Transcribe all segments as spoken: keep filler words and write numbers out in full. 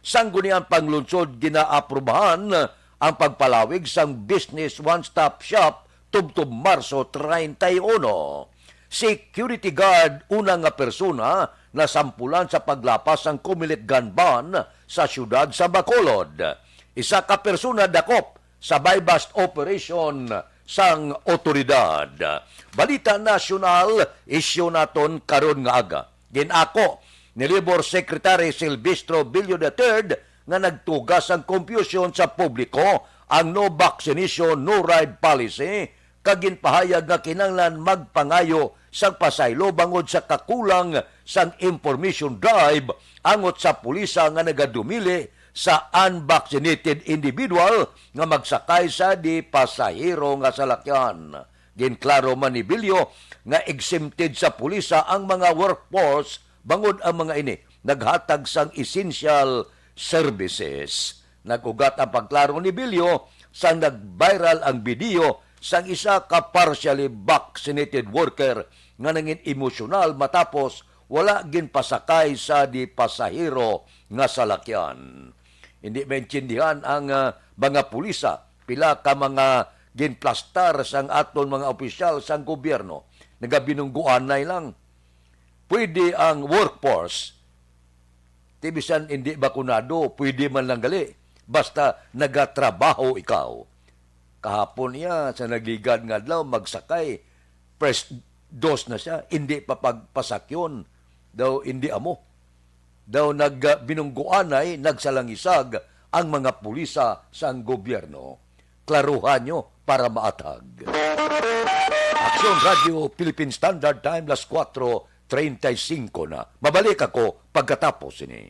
Sangguniang Panglungsod ginaaprubahan ang pagpalawig sang Business One Stop Shop tubtob Marso treinta y uno. Security guard, una nga persona nasampulan sa paglapas sang Comelec gun ban sa siyudad sa Bacolod. Isa ka persona dakop sa buy-bust operation sang otoridad. Balita nasyonal, isyu naton karon nga aga. Gin-ako ni Labor Secretary Silvestro Bilio the third nga nagtuga sang kompusyon sa publiko ang no vaccination, no ride policy, kag ginpahayag nga kinahanglan magpangayo sang pasaylo bangod sa kakulang sang information drive angot sa pulisa nga nagadumili sa unvaccinated individual nga magsakay sa di pasahero nga salakyan. Ginklaro man ni Bilio nga exempted sa pulisa ang mga workforce bangod ang mga ini naghatag sang essential services. Nag-ugat ang pagklaro ni Bilio sang nag-viral ang video sang isa ka partially vaccinated worker nga nangin emosyonal matapos wala ginpasakay sa di pasahero nga salakyan. Hindi maintindihan ang, ah, mga pulisa, pila ka mga ginplastar sang aton mga opisyal sang gobyerno. Nagabinungguanay lang. Pwede ang workforce, ti bisan hindi bakunado, pwede man lang gali. Basta nagatrabaho ikaw. Kahapon iya, sa nagligad nga adlaw, magsakay, first dose na siya, hindi pa pagpasakyon. Daw hindi amo. Daw nag-, binungguanay, nagsalangisag ang mga pulisa sang gobyerno. Klaruhan nyo para maatag. Aksyon Radio Philippine Standard Time, las kuwatro treinta y cinco na. Mabalik ako pagkatapos ini.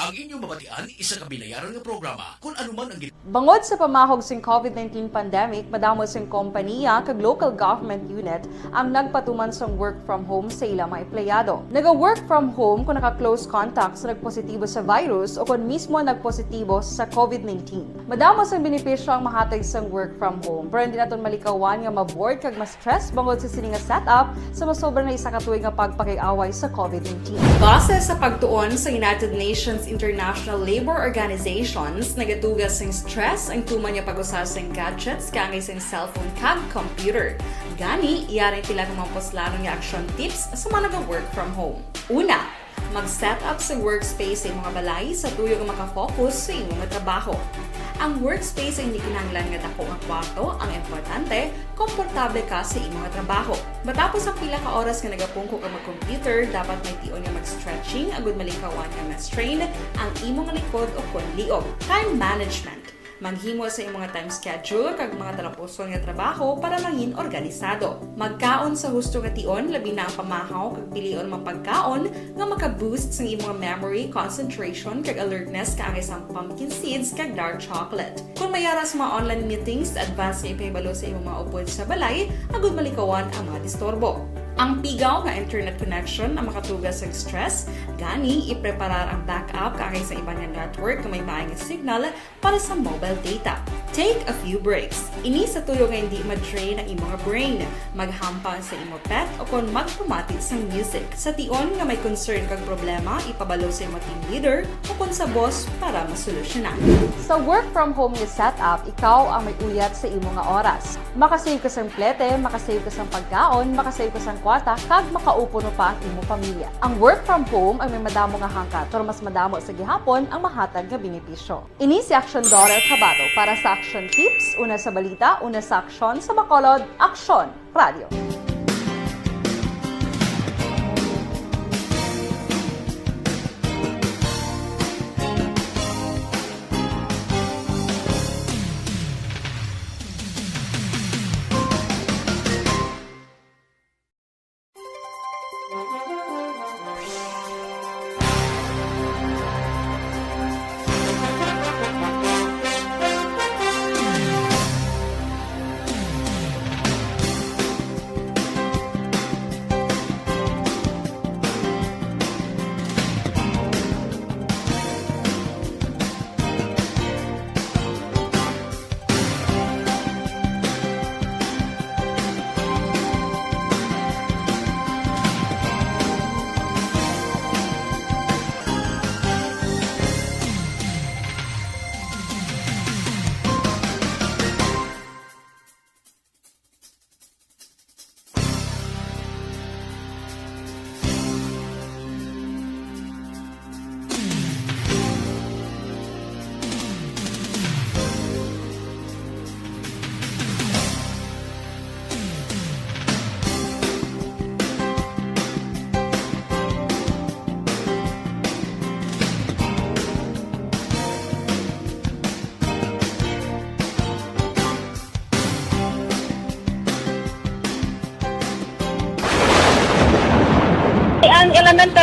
Ang inyong mabatian, isa ka binayaran nga programa. Kung ano man ang gin- Bangod sa pamahog sing covid nineteen pandemic, madamo sing kompaniya kag local government unit ang nagpatuman sang work from home sa ila mga empleyado. Naga-work from home kung naka-close contact sa nagpositibo sa virus o kon mismo nagpositibo sa covid nineteen. Madamo sang benepisyo ang mahatag sang work from home, pero hindi naton malikawan nga ma-bored kag ma-stress bangod sa sini nga setup sa masobra na isa ka tuig nga pagpakig-away sa covid nineteen. Base sa pagtuon sa United Nations International Labor Organizations, nagatuga sing stress ang tuman nga pag-usa sing gadgets kaangay sing cellphone kag computer. Gani, yari ang pila ka mga puslanon nga action tips sa mga naga-work from home. Una, mag-set up sa workspace sa imong balay sa tuyo nga maka-focus sa imong trabaho. Ang workspace ay hindi kinahanglan nga dako nga kwarto, ang importante, komportable ka sa imong trabaho. Matapos ang pila ka oras nga nagapungko ka mag-computer, dapat may tion nga mag-stretching agud malikawan nga ma-strain ang imong likod o kon liog. Time management. Maghimo sa imong time schedule kag mga talapuson nga trabaho para mangin organisado. Magkaon sa husto nga tion, labi na ang pamahaw kag pilion mga pagkaon nga maka-boost sang imong memory, concentration, kag alertness kaangay sang pumpkin seeds kag dark chocolate. Kon may ara sa mga online meetings, advance nga ipahibalo sa imong mga upod sa balay agud malikawan ang mga disturbo. Ang pigaw nga internet connection ang makatuga sa stress, gani ipreparar ang backup kaangay sa iban nga network nga may maayong signal para sa mobile data. Take a few breaks. Ini sa tuyo nga hindi ma-drain ang imong brain. Maghampang sa imo pet o kon magpamati sang music. Sa tion nga may concern kag problema, ipabalo sa imo team leader o kon sa boss para masolusyonan. Sa work from home nga setup, ikaw ang may uyat sa imo nga oras. Makasave ka sang plete, makasave ka sang pagkaon, makasave ka sang kwarta, kag makaupo no pa ang imo pamilya. Ang work from home ay may madamo nga hangkat, pero mas madamo sa gihapon ang mahatag nga benepisyo. Ini si Aksyon Daughter Kabato para sa Aksyon Tips, una sa balita, una sa aksyon, sa Bacolod, Aksyon Radio.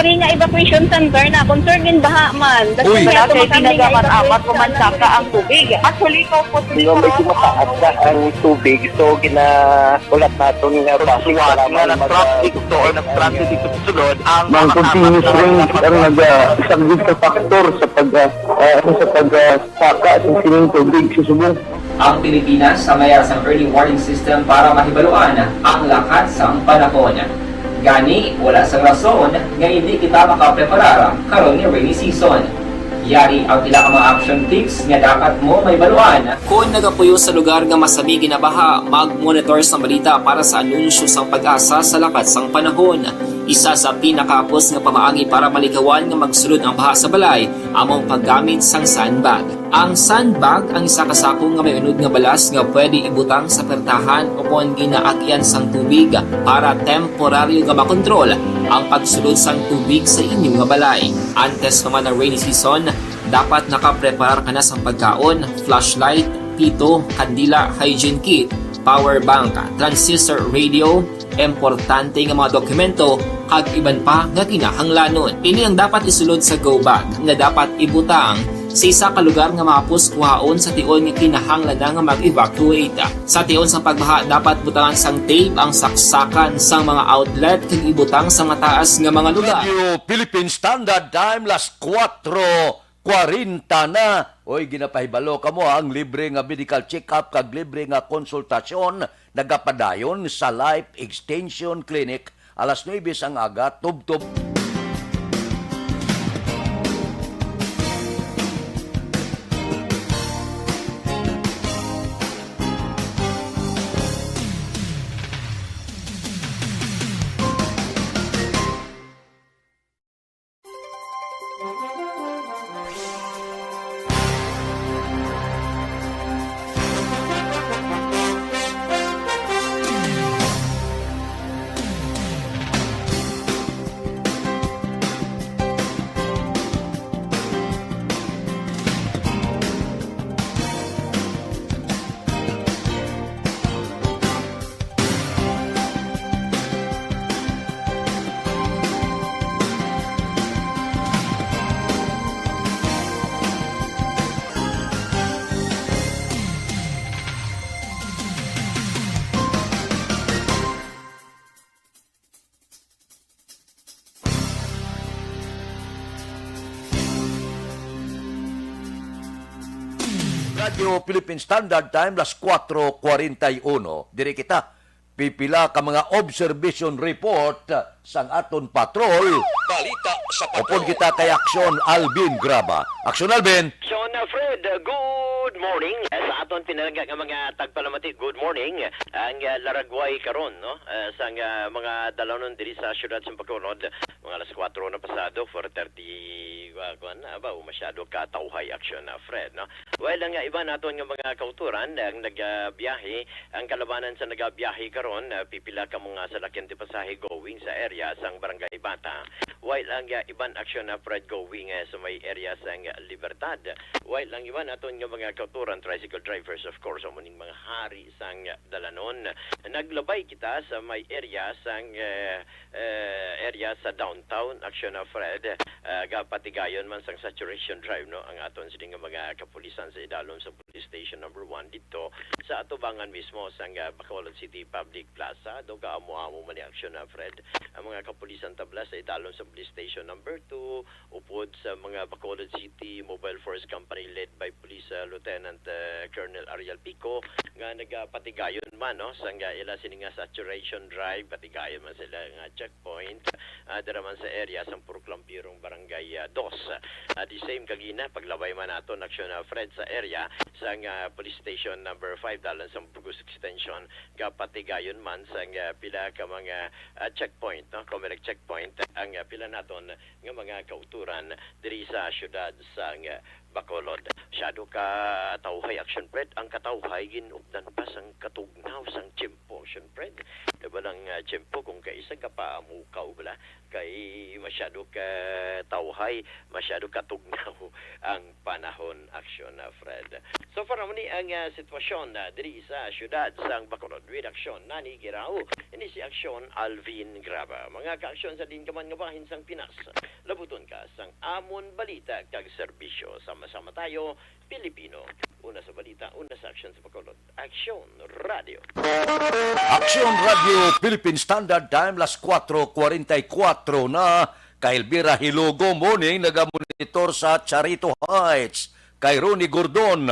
Nga evacuation center na, concern din baha man. Uy. Wala kay tinaga man, amat mo man saka ang tubig. Actually, ko po, hindi ko may mataas na ang tubig. So, ginahulat naton nga base sa lamang nga nag-, nag-traffic to or nag-transit dito sa sulod, ang mga continuous rains ang nag-, ah, isang big factor sa pag, ah, ah, sa pag, ah, saka sa sining tubig sa Subo. Ang Pilipinas ang may sang early warning system para mahibaluan ang lakat sang panahon. Gani, wala sang rason nga hindi kita makapreparar karon nga rainy season. Yari ang pila ka mga action tips nga dapat mo mahibaluan. Kon nagapuyo sa lugar nga masami ginabaha, mag-monitor sa balita para sa anunsyo sang PAGASA sa lakat sang panahon. Isa sa pinakahapos nga pamaagi para maligawan nga magsulod ang baha sa balay amo ang paggamit sang sandbag. Ang sandbag ang isa ka sako nga may unod nga balas nga pwede ibutang sa pertahan upon ginaagyan sang tubig para temporaryo nga makontrol ang pagsulod sang tubig sa inyo nga balay. Antes pa man ang rainy season, dapat nakapreparar ka na sang pagkaon, flashlight, pito, kandila, hygiene kit, power bank, transistor radio, importante nga mga dokumento, kag iban pa nga kinahanglanon. Ini ang dapat isulod sa go bag nga dapat ibutang sa isa ka lugar nga mahapos kuhaon sa tion nga kinahanglan na nga mag-evacuate. Sa tion sa pagbaha, dapat butangan sang tape ang saksakan sang mga outlet kag ibutang sa mataas nga mga lugar. Radio Philippine Standard Time, las kuwatro kwarenta na. Oy, ginapahibalo kamo ang libre nga medical check-up kag libre nga konsultasyon nagapadayon sa Life Extension Clinic alas nuebe sang aga, tubtob. Radyo Philippine Standard Time, las kuwatro kwarenta y uno. Diri kita, pipila ka mga observation report sang aton patrol. Balita sa patrol. Upod kita kay Aksyon Alvin Graba. Aksyon Alvin. Aksyon, uh, Fred, uh, good morning. Uh, sa aton pinalangga nga mga tagpalamati, good morning. Ang, uh, laragway karon, no? Uh, sang, uh, mga dalanon diri sa siyudad sa Bacolod, mga alas kuwatro na pasado, four thirty, uh, kuwan na ba, o masyado ka tawhay aksyon na, Fred, no? While ang, uh, iba naton nga mga kauturan, ang nagabiyahe, ang kalabanan sa nagabiyahe karon, uh, pipila ka mga salakyan ti pasahe going sa area sang Barangay Bata, while ang, uh, iban aksyon na, Fred, going, uh, sa may area sang Libertad, while ang iban naton nga mga kauturan, tricycle drivers, of course, amo ning mga hari sang dalanon. Naglabay kita sa may area sang, uh, uh, area sa downtown, aksyon na, Fred, uh, gapatigayon man sang saturation drive, no, ang aton sini nga mga kapulisan sa idalom sa Police Station Number One didto sa atubangan mismo sang, ah, Bacolod City Public Plaza. Daw kaamo-amo man ni aksyon na, Fred, ang mga kapulisan tabla sa idalom sa Police Station Number Two, upod sa mga Bacolod City Mobile Force Company led by Police, ah, Lieutenant, ah, Colonel Ariel Pico, nga nagapatigayon man, no, sang, ah, ila sini nga saturation drive, patigayon man sila nga check point, ah, dira man sa area sang Purok Lampirong Barangay, ah, Dos. Ah, the same kagina, paglabay man naton aksyon na, Fred, sa area sang, ah, Police Station Number Five, dalan sa Burgos Extension, gapatigayon man sang, ah, pila ka mga, ah, checkpoint, no? Comelec checkpoint, ang, ah, pila naton nga mga kauturan diri sa siyudad sang, ah, Bacolod. Masyado ka tawhay, Action Fred. Ang katawhay ginupdan pa sang katugnaw sang tiyempo, Action Fred. Diba lang, ah, tiyempo kung kaisa ka pa mukaw bala? Kay masyado ka tawhay, masyado ka tugnaw ang panahon, Action, ah, Fred. So far, amo ni ang, ah, sitwasyon, ah, diri sa siyudad sang Bacolod. With Action, Nani Girao, ini si Action Alvin Graba. Mga ka-aksyon sa diin ka man nga bahin sang Pinas, labuton ka sang amon balita kag serbisyo. Sama-sama tayo, Pilipino. Una sa balita, una sa aksyon sa Bacolod. Aksyon Radio. Aksyon Radio Philippine Standard Time, las cuatro cuarenta y cuatro na. Kay Elvira Hilugo, morning, nagamonitor sa Charito Heights. Kay Ronnie Gordon,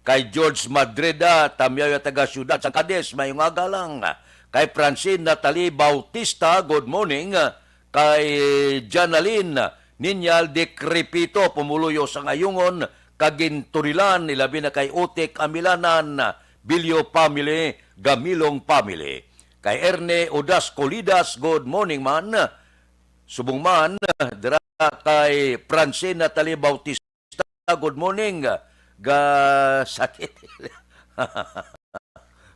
kay George Madreda, tamyaw ya taga siyudad sa Cadiz, may nga galang. Kay Francine Natalie Bautista, good morning. Kay Janalyn Niñal Decrepito, pumuluyo sang Ayungon, kag Ginturilan, ilabi na kay Utik Amilanan, Bilyo family, Gamilong family. Kay Erne Odas Colidas, good morning man. Subong man, dira kay Francine Natalie Bautista, good morning. Ga, sa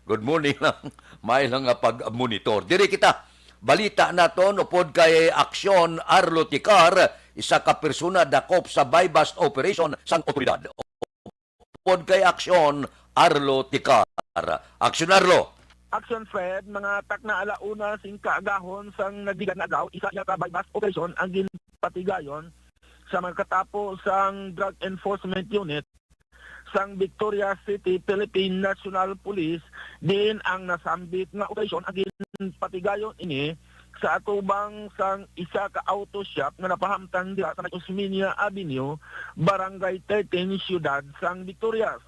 Good morning lang. May lang nga pag-monitor. Diri kita. Balita naton upod kay Aksyon Arlo Ticar, isa ka persona dakop sa buy-bust operation sang otoridad. Upod kay Aksyon Arlo Ticar. Aksyon Arlo. Action Fred, mga takna ala una sing kaagahon sang nagligad nga adlaw, isa iya ka buy-bust operation ang ginpatigayon sa mga katapo sang Drug Enforcement Unit sang Victoria City Philippine National Police, diin ang nasambit nga operasyon ang ginpatigayon ini sa atubang sang isa ka auto shop nga napahamtang dira sa may Osmeña Avenue, Barangay thirteen, Siyudad sang Victorias.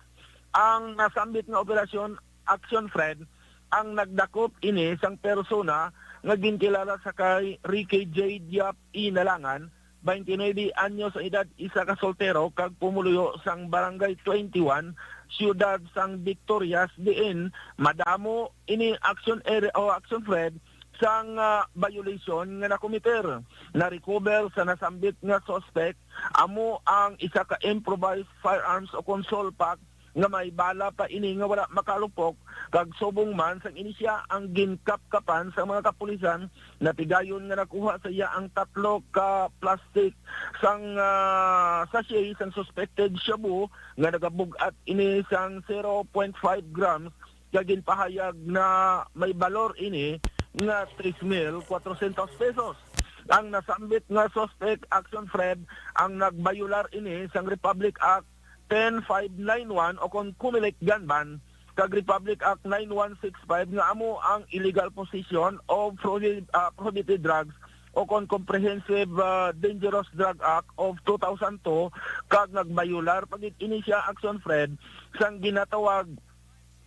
Ang nasambit nga operasyon, Action Fred, ang nagdakop ini sang persona nga ginkilala sa kay Ricky J Diap Inalangan, twenty-nine anyos ang edad, isa ka soltero kag pumuluyo sang Barangay twenty-one, Siyudad sang Victorias, diin madamo ini, Action Area o Action Fred, sang, ah, violation nga nakomiter. Na-recover sa nasambit nga suspect amo ang isa ka improvised firearms o kon sulpak nga may bala pa ini nga wala makalupok, kag subong man sang ini siya ang ginkapkapan sa mga kapulisan, natigayon nga nakuha sa iya ang tatlo ka plastic sang, ah, sachet sang suspected shabu nga nagabug-at ini sang zero point five grams, kag ginpahayag na may balor ini nga tres mil cuatrocientos pesos. Ang nasambit nga suspect, Action Fred, ang nagbayular ini sang Republic Act ten five nine one o kon Comelec gun ban, kag Republic Act nine one six five nga amo ang illegal possession of prohi-, ah, prohibited drugs o kon Comprehensive, ah, Dangerous Drug Act of two thousand two, kag nagbayular pa gid ini siya, Action Fred, sang ginatawag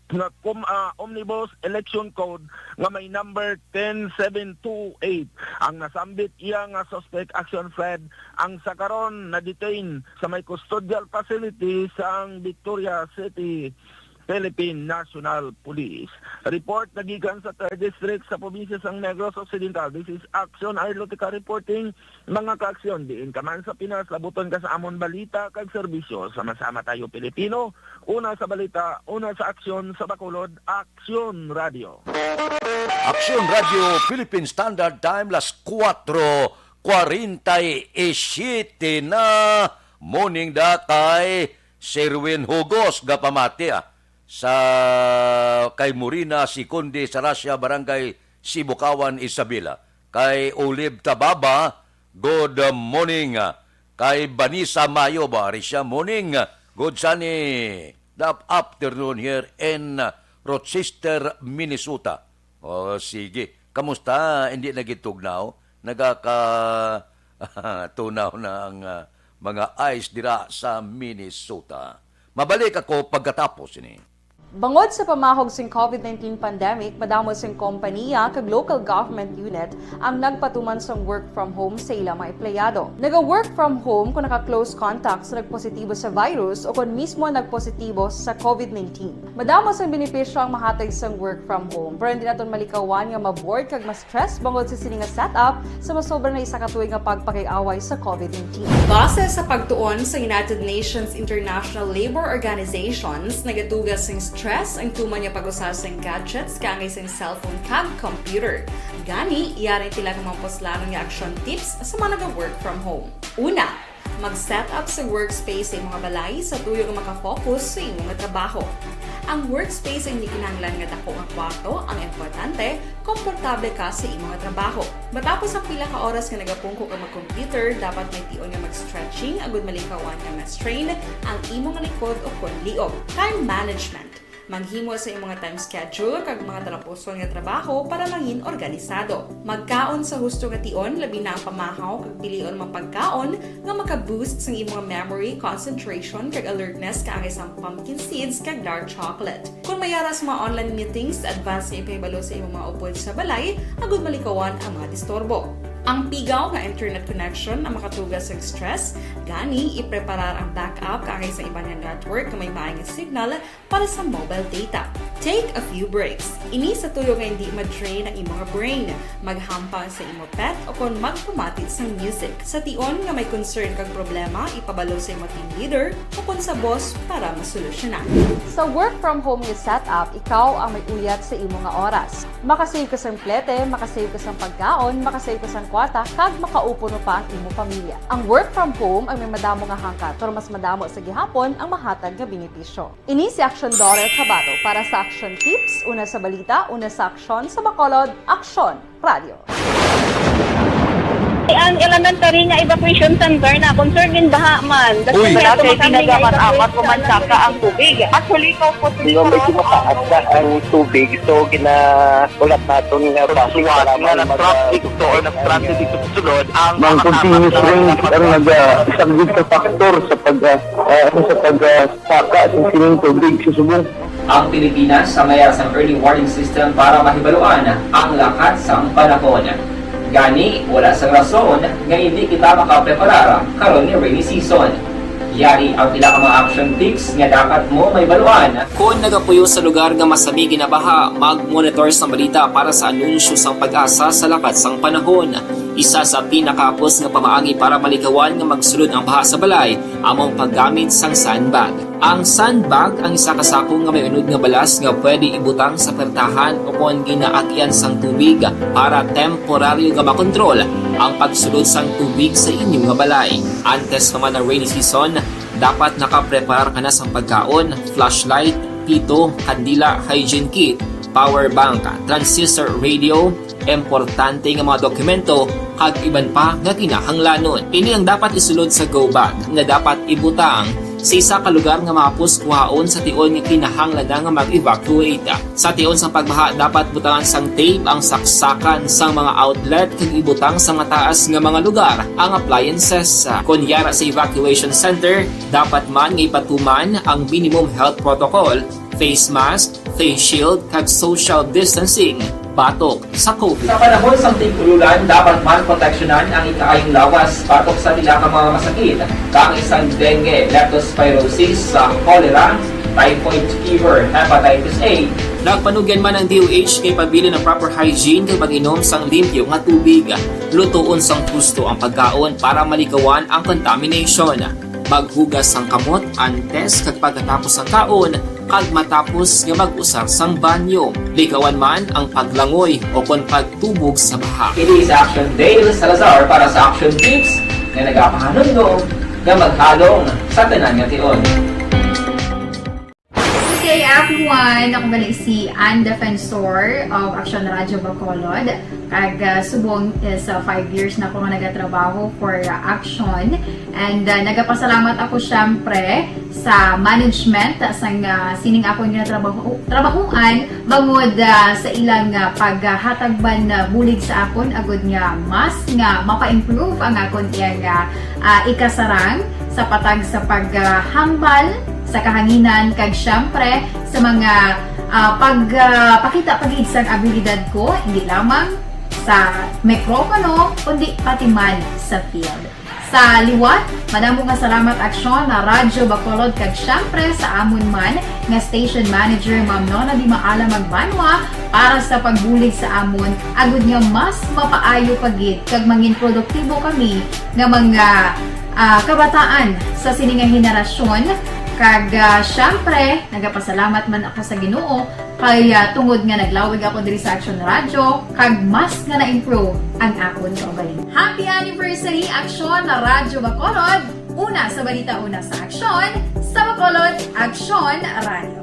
nga com-, ah, Omnibus Election Code nga may number ten seven two eight. Ang nasambit iya nga suspect, Action Fred, ang sa karon na-detain sa may custodial facility sang Victoria City Philippine National Police. Report nagikan sa third District sa probinsya sang Negros Occidental. This is Action Arlotica reporting. Mga kaaksyon, diin ka man sa Pinas, labuton ka sa amon balita kag serbisyo. Sama-sama tayo, Pilipino. Una sa balita, una sa aksyon, sa Bacolod, Aksyon Radio. Aksyon Radio Philippine Standard Time, las cuatro cuarenta y siete na. Morning da kay Sherwin Hugos, gapamati, ah, sa kay Morina Siconde sa Russia, Barangay Sibukawan, Isabela. Kay Olive Tababa, good morning. Kay Vanessa Mayo, ba, ari siya, morning. Good sunny dap-, afternoon here in Rochester, Minnesota. O, sige. Kamusta? Hindi na gitugnaw? Nagaka-, tunaw na ang, ah, mga ice dira sa Minnesota. Mabalik ako pagkatapos ini. Bangod sa pamahog sing COVID nineteen pandemic, madamo sing kompaniya kag local government unit ang nagpatuman sang work from home sa ila mga empleyado. Naga-work from home kung naka-close contact sa nagpositibo sa virus o kon mismo nagpositibo sa COVID nineteen. Madamo sang benepisyo ang mahatag sang work from home, pero hindi naton malikawan nga ma-bored kag ma-stress bangod sa sini nga setup sa masobra na isa ka tuig nga pagpakig-away sa COVID nineteen. Base sa pagtuon sa United Nations International Labour Organizations, nagatuga sing stress ang tuman nga pag-usa sing gadgets kaangay sing cellphone kag computer. Gani, yari ang pila ka mga puslanon nga action tips sa mga naga-work from home. Una, mag-set up sa workspace sa imong balay sa tuyo nga makafocus sa imong trabaho. Ang workspace ay hindi kinahanglan nga dako nga kwarto. Ang importante, komportable ka sa imong trabaho. Matapos ang pila ka oras nga nagapungko ka mag-computer, dapat may tion nga mag-stretching agud malikawan nga ma-strain ang imong likod o kon liog. Time management. Maghimo sa imong time schedule kag mga talapuson nga trabaho para mangin organisado. Magkaon sa husto nga tion, labi na ang pamahaw kag pilion mga pagkaon nga maka-boost sang imong memory, concentration, kag alertness kaangay sang pumpkin seeds kag dark chocolate. Kung may ara sa mga online meetings, advance nga ipahibalo sa imong mga upod sa balay agud malikawan ang mga disturbo. Ang pigaw nga internet connection ang makatuga sa stress, gani ipreparar ang backup kaangay sa iban nga network nga may maayong signal para sa mobile data. Take a few breaks. Ini sa tuyo nga hindi ma-drain ang imong brain. Maghampang sa imo pet o kon magpamati sang music. Sa tion nga may concern kag problema, ipabalo sa imo team leader o kon sa boss para masolusyonan. Sa work from home nga setup, ikaw ang may uyat sa imo nga oras. Makasave ka sang plete, makasave ka sang pagkaon, makasave ka sang kwarta, kag makaupo pa ang imo pamilya. Ang work from home ang may madamo nga hangkat, pero mas madamo sa gihapon ang mahatag nga benepisyo. Ini si Action Daughter Kabato para sa Action Tips, una sa balita, una sa aksyon, sa Bacolod, Aksyon Radio. Ang elementary nga evacuation center na concern in baha man. Uy! Wala kay ginagamit-amat o mansaka ang tubig. Actually, ikaw po, medyo mataas na ang tubig, so ginahulat naton nga base para mag-, na traffic to or nag-transit dito sa sulod ang mga continuous rain ang nag-, ah, isang big factor sa pag, ah, ah, sa pag, ah, saka sa sining tubig sa subong. Ang Pilipinas ang may sang early warning system para mahibaluan ang lakat sang panahon. Gani, wala sang rason nga hindi kita makapreparar karon ni rainy season. Yari ang pila ka mga action tips nga dapat mo mahibaluan. Kon nagapuyo sa lugar nga masami ginabaha, mag-monitor sang balita para sa anunsyo sang PAGASA sa lakat sang panahon. Isa sa pinakahapos nga pamaagi para malikawan nga magsulod ang baha sa balay amo ang paggamit sang sandbag. Ang sandbag ang isa ka sako nga may unod nga balas nga pwede ibutang sa pertahan o kon ginaagyan sang tubig para temporaryo nga makontrol ang pagsulod sang tubig sa inyo nga balay. Antes pa man ang rainy season, dapat nakapreparar ka na sang pagkaon, flashlight, pito, kandila, hygiene kit, power bank, transistor radio, importante nga mga dokumento, kag iban pa nga kinahanglanon. Ini ang dapat isulod sa go bag nga dapat ibutang sa isa ka lugar nga mahapos kuhaon sa tion nga kinahanglan na nga mag-evacuate. Sa tion sang pagbaha, dapat butangan sang tape ang saksakan sang mga outlet kag ibutang sa mataas nga mga lugar ang appliances. Kon yara sa evacuation center, dapat man nga ipatuman ang minimum health protocol, face mask, face shield, kag social distancing batok sa COVID. Sa panahon sang tig-ululan, dapat man proteksyonan ang ikaayong lawas batok sa pila ka mga masakit, kaangay sang dengue, leptospirosis, sa cholera, typhoid fever, hepatitis A. Nagpanugyan man ang D O H nga ipabilin ang proper hygiene kag pag-inom sang limpyo nga tubig. Lutoon sang husto ang pagkaon para malikawan ang contamination. Maghugas sang kamot antes kag pagkatapos sang kaon kag matapos nga mag-usar sang banyo. Likawan man ang paglangoy o kon pagtubog sa baha. Ini si Action Dale Salazar para sa Action Tips nga nagapahanumdom nga maghalong sa tanan nga tion. Good day, everyone. Ako gali si Ann Defensor of Action Radio Bacolod. Kag, ah, subong is, ah, five years na ako nga nagatrabaho for, ah, Action. And, ah, nagapasalamat ako, syempre, sa management, ah, sang, ah, sining akon nga trabaho, trabahuan, bangod, ah, sa ilang, ah, paghatag man, ah, bulig sa akon, agud nga mas nga mapa-improve ang akon iyang, ah, ah, ikasarang sa patag sa paghambal sa kahanginan, kag, syempre, sa mga, ah, pag, ah, pakita pa gid sang abilidad ko, hindi lamang sa mikropono, kundi pati man sa field. Sa liwat, madamo nga salamat, Aksyon na Radyo Bacolod, kag siyempre sa amon man nga station manager, Ma'am Nona Di Maala Magbanwa, para sa pagbulig sa amon, agud nga mas mapaayo pa gid kag mangin produktibo kami nga mga, ah, kabataan sa sini nga henerasyon. Kag, ah, siyempre, nagapasalamat man ako sa Ginoo kay, ah, tungod nga naglawig ako diri sa Aksyon Radyo, kag mas nga na-improve ang akon kaugalingon. Happy anniversary, Aksyon na Radyo Bacolod! Una sa balita, una sa aksyon, sa Bacolod, Aksyon Radyo.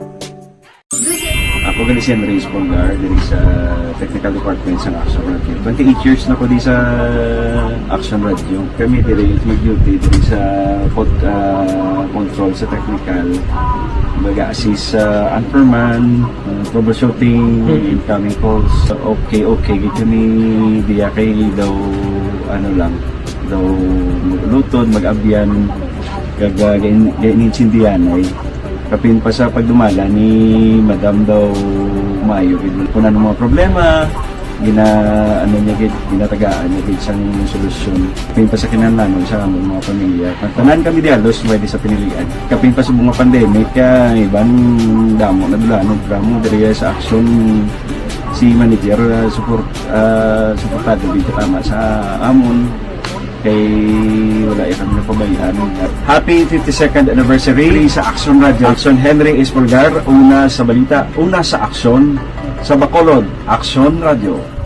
Ako gani si Henry Espolgar, diri sa Technical Department sa Aksyon Radyo. Twenty-eight years na ko di sa Aksyon Radyo. Kami diri mag-duty diri sa pod, ah, control sa technical. Baga assist sa anchorman, ah, troubleshooting, incoming calls. Okay, okay, gid kami diya kay daw, ano lang, daw mag-ulutod, mag-abyan, kag, ah, gain-, gain-, intindihan ay kapin pa sa pagdumala ni Madam daw maayo gid. Kung ano mga problema, gina, ano niya gid, ginatagaan niya gid sang solusyon. Kapin pa sa kinahanglanon sa among mga pamilya. Ang tanan kami di halos may di sa pinilian. Kapin pa sa mga pandemic, kaya iban damo na dulanon, drama diri sa aksyon si manager, ah, support, ah, suportado gid tama sa amon. Kay wala ya kami napabayaan. Happy fifty-second anniversary sa Aksyon Radyo. Aksyon Henry Espolgar, una sa balita, una sa aksyon, sa Bacolod, Aksyon Radyo.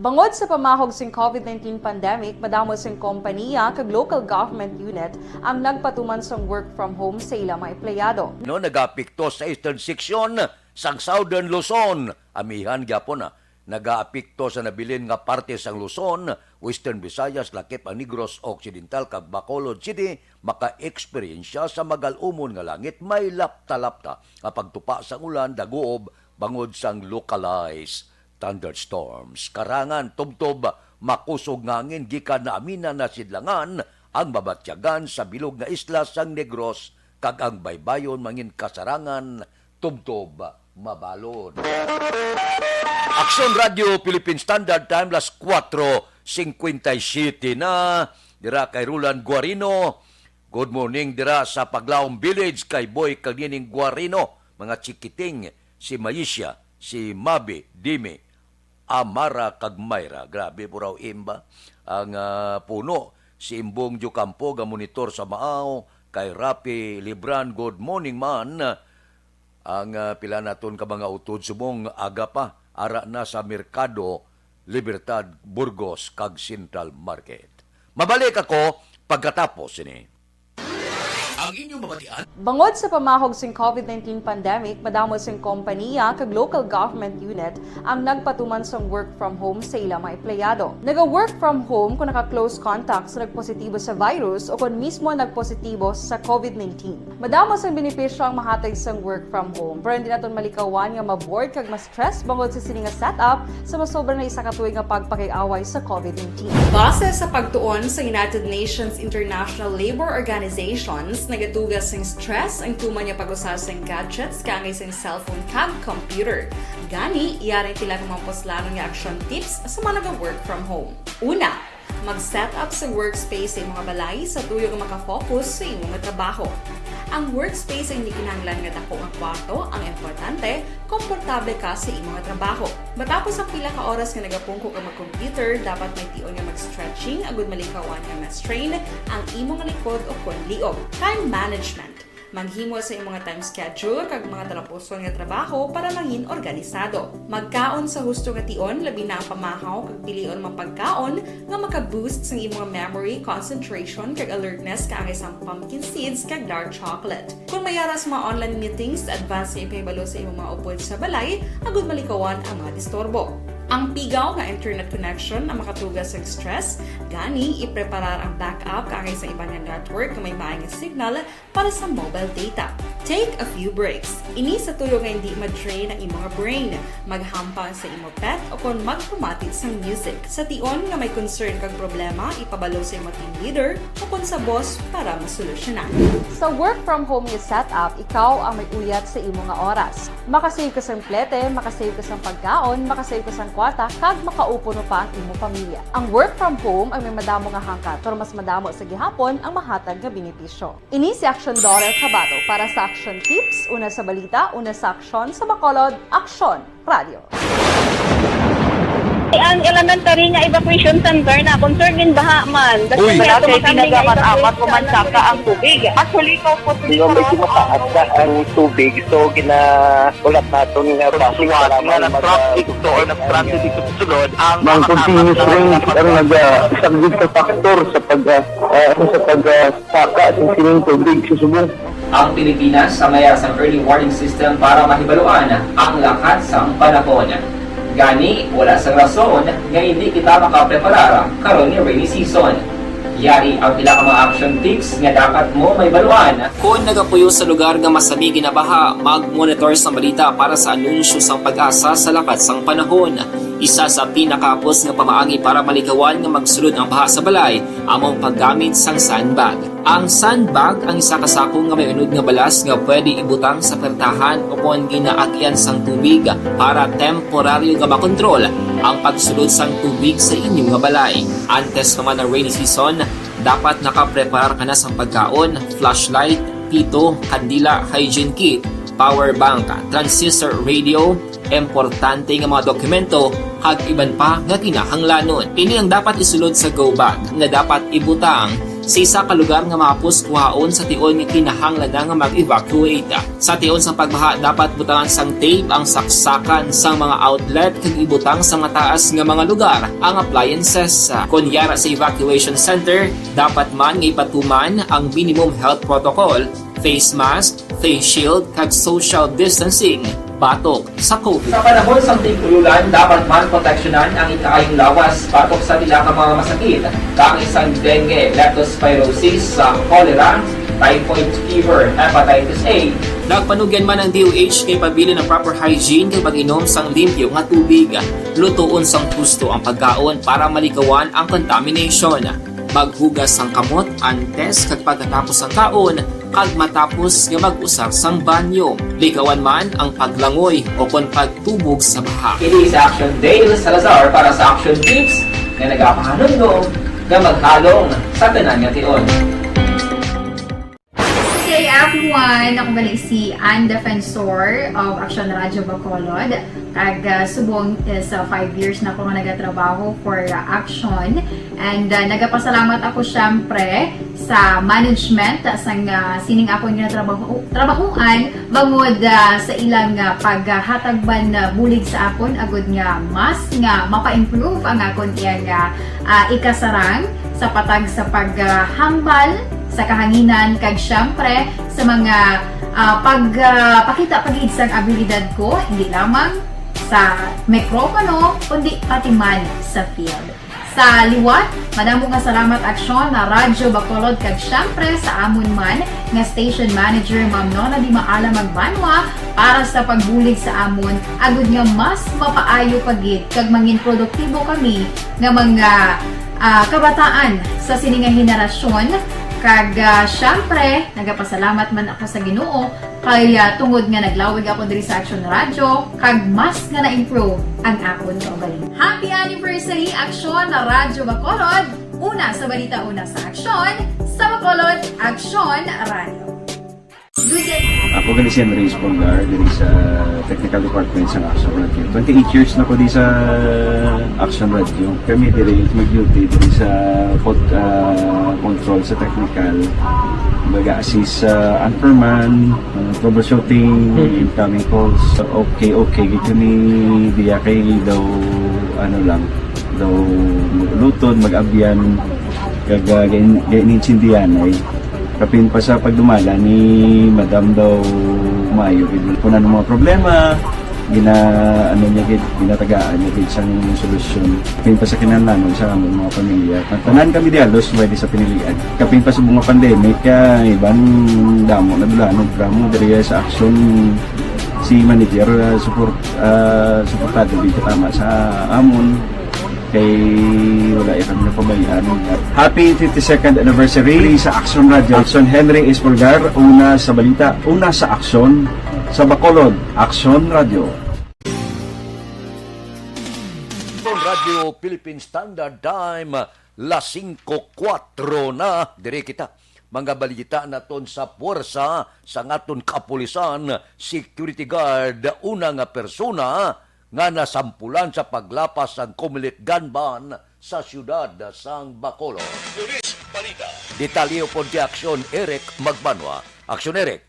Bangod sa pamahog sing covid nineteen pandemic, madamo sing kompaniya kag local government unit ang nagpatuman sang work from home sa ila mga empleyado. No, nagaapekto sa eastern section sang Southern Luzon. Amihan gyapon na nagaapekto sa nabilin nga parte sang Luzon, Western Visayas, lakip ang Negros Occidental kag Bacolod City, maka-eksperyensya sa magal-umon nga langit, may lapta-lapta nga pagtupa sang ulan, daguob, bangod sang localized thunderstorms. Karangan, tubtob, makusog nga hangin gikan naaminan na sidlangan ang mabatyagan sa bilog nga isla sang Negros kag ang baybayon mangin kasarangan, tubtob, mabalod. Aksyon Radio Philippine Standard Time, las kuwatro singkwenta y siyete na. Dira kay Roland Guarino. Good morning dira sa Paglaom Village kay Boy kag Nining Guarino, mga chikiting, si Maisha, si Mabi, Dimi, Amara kag Myra. Grabe po raw imba ang, ah, puno. Si Imbong Diocampo ga monitor sa Maaw, kay Rapi Libran, good morning man. Ang, ah, pila naton ka mga utod subong aga pa, ara na sa Merkado, Libertad, Burgos, kag Central Market. Mabalik ako pagkatapos sini. Ang inyong mabatian? Bangod sa pamahog sing COVID nineteen pandemic, madamo sing kompaniya kag local government unit ang nagpatuman sang work from home sa ila mga empleyado. Naga-work from home kung naka-close contact sa nagpositibo sa virus o kon mismo nagpositibo sa COVID nineteen. Madamo sang benepisyo ang mahatag sang work from home, pero hindi naton malikawan nga ma-bored kag ma-stress bangod sa sini nga setup sa masobra na isa ka tuig nga pagpakig-away sa COVID nineteen. Base sa pagtuon sa United Nations International Labour Organizations, nagatuga sing stress ang tuman nga pag-usa sing gadgets kaangay sing cellphone kag computer. Gani, yari pila ka mga puslanon nga action tips sa mga naga-work from home. Una, mag-set up sa workspace sa imong balay sa tuyo nga makafocus sa imong trabaho. Ang workspace ay hindi kinahanglan nga dako nga kwarto, ang importante, komportable ka sa imong trabaho. Matapos ang pila ka oras nga nagapungko ka mag-computer, dapat may tion nga mag-stretching agud malikawan nga ma-strain ang imong likod o kon liog. Time management. Maghimo sa imong time schedule kag mga talapuson nga trabaho para mangin organisado. Magkaon sa husto nga tion, labi na ang pamahaw kag pilion mga pagkaon nga maka-boost sang imong memory, concentration, kag alertness kaangay sang pumpkin seeds kag dark chocolate. Kung may ara sa mga online meetings, advance nga ipahibalo sa imong mga upod sa balay agud malikawan ang mga disturbo. Ang pigaw nga internet connection ang makatuga sa stress, gani ipreparar ang backup kaangay sa iban nga network nga may maay nga signal para sa mobile data. Take a few breaks. Ini sa tuyo nga hindi ma-drain ang imong brain. Maghampang sa imo pet o kon magpamati sang music. Sa tion nga may concern kag problema, ipabalo sa imo team leader o kon sa boss para masolusyonan. Sa work from home nga setup, ikaw ang may uyat sa imo nga oras. Makasave ka sang plete, makasave ka sang pagkaon, makasave ka sang kwarta, kag makaupo pa ang imo pamilya. Ang work from home ang may madamo nga hangkat, pero mas madamo sa gihapon ang mahatag nga benepisyo. Ini si Aksyon Dorel Cabato para sa Aksyon Tips, una sa balita, una sa aksyon, sa Bacolod, Aksyon Radio. Ang elementary nga evacuation center na concern gin baha man. Uy, wala kay tinaga man amat ko man saka ang tubig. Actually, ko po medyo mataas na ang tubig, so ginaulat naton nga basi nga nag-traffic to or nag-transit dito sa sulod ang mga continuous rains ang nagasaglit sa factor sa pag, ah, ah, sa pag, ah, saka sa sining tubig sa subong. Ang Pilipinas ang may sang early warning system para mahibaluan ang lakat sang panahon. Gani, wala sang rason nga hindi kita makapreparar karon ni rainy season. Yari ang pila ka mga action tips nga dapat mo mahibaluan. Kon nagapuyo sa lugar nga masami ginabaha, mag-monitor sa balita para sa anunsyo sang PAGASA sa lakat sang panahon. Isa sa pinakahapos nga pamaagi para malikawan nga magsulod ang baha sa balay amo ang paggamit sang sandbag. Ang sandbag ang isa ka sako nga may unod nga balas nga pwede ibutang sa pertahan o kon ginaagian sang tubig para temporaryo nga makontrol ang pagsulod sang tubig sa inyo nga balay. Antes pa man ang rainy season, dapat nakapreparar ka na sang pagkaon, flashlight, pito, kandila, hygiene kit, power bank, transistor radio, importante nga mga dokumento, kag iban pa nga kinahanglanon. Ini ang dapat isulod sa go bag nga dapat ibutang sa isa ka lugar nga mahapos kuhaon sa tion nga kinahanglan na nga mag-evacuate. Sa tion sang pagbaha, dapat butangan sang tape ang saksakan sang mga outlet kag ibutang sa mataas nga mga lugar ang appliances. Kon yara sa evacuation center, dapat man nga ipatuman ang minimum health protocol, face mask, face shield, kag social distancing batok sa COVID. Sa panahon sang tig-ulan, dapat man proteksyonan ang ikaayong lawas batok sa pila ka mga masakit, kaangay sang dengue, leptospirosis, sa cholera, typhoid fever, hepatitis A. Nagpanugyan man ang D O H kay pabilin ang proper hygiene kag pag-inom sang limpyo nga tubig. Lutoon sang husto ang pagkaon para malikawan ang contamination. Maghugas sang kamot antes kag pagkatapos sang kaon, kag matapos nga mag-usar sang banyo. Likawan man ang paglangoy o kon pagtubog sa baha. Ini si Action Dale Salazar para sa Action Tips nga nagapahanumdom nga maghalong sa tanan nga tion. Good day, everyone. Ako gali si Ann Defensor of Action Radio Bacolod. Kag, ah, subong is, ah, five years na ako nga nagatrabaho for, ah, Action. And, ah, nagapasalamat ako, syempre, sa management, ah, sang, ah, sining akon nga trabaho, trabahoan, bangod, ah, sa ilang, ah, paghatag man, ah, bulig sa akon, agud nga mas nga mapa-improve ang akon iyang, ah, ah, ikasarang sa patag sa paghambal sa kahanginan, kag siyempre sa mga, ah, pag, ah, pakita pa gid sang abilidad ko, hindi lamang sa mikropono, kundi pati man sa field. Sa liwat, madamo nga salamat, Aksyon na Radyo Bacolod, kag siyempre sa amon man nga station manager, Ma'am Nona Di Maala Magbanwa, para sa pagbulig sa amon, agud nga mas mapaayo pa gid kag mangin produktibo kami nga mga, ah, kabataan sa sini nga henerasyon. Kag, ah, siyempre, nagapasalamat man ako sa Ginoo kay, ah, tungod nga naglawig ako diri sa Action Radio, kag mas nga na-improve ang akon kaugalingon. Happy anniversary, Aksyon na Radyo Bacolod! Una sa balita, una sa aksyon, sa Bacolod, Aksyon Radio. Good day. Ako gani si Henry Espolgar, diri sa technical department sa Action Radio. Twenty-eight years na ko di sa Action Radio. Kami diri mag-duty diri sa pod, ah, control sa technical. Mag-assist sa anchorman, ah, troubleshooting, incoming calls. Okay, okay. Gito ni diya kay daw, ano lang, daw luton, mag-abyan, kag, ah, gain-, gain-, gaintindihan ay. Kapin pa sa pagdumala ni Madam daw maayo gid kung ano mga problema, gina, ano niya gid, ginatagaan niya gid sang solusyon. Kapin pa sa kinahanglanon sa among mga pamilya. Tanan kami di halos pwede sa pinilian. Kapin pa sa mga pandemic, ah, iban damo na dulanog, damo diri sa aksyon si manager, ah, support, ah, suportado gid katama sa amon. Kay wala ya kami napabayaan. Happy fifty-second anniversary sa Action Radio. Action Henry Espolgar, una sa balita, una sa aksyon, sa Bacolod, Action Radio. Ang Radyo Philippine Standard Time, las singko kuwatro na. Diri kita. Mga balita naton sa puwersa sang aton kapulisan, security guard, una nga persona nga nasampulan sa paglapas sang Comelec gun ban sa siyudad sang Bacolod. Police Balita. Detalye upod kay Aksyon Eric Magbanwa. Aksyon Eric.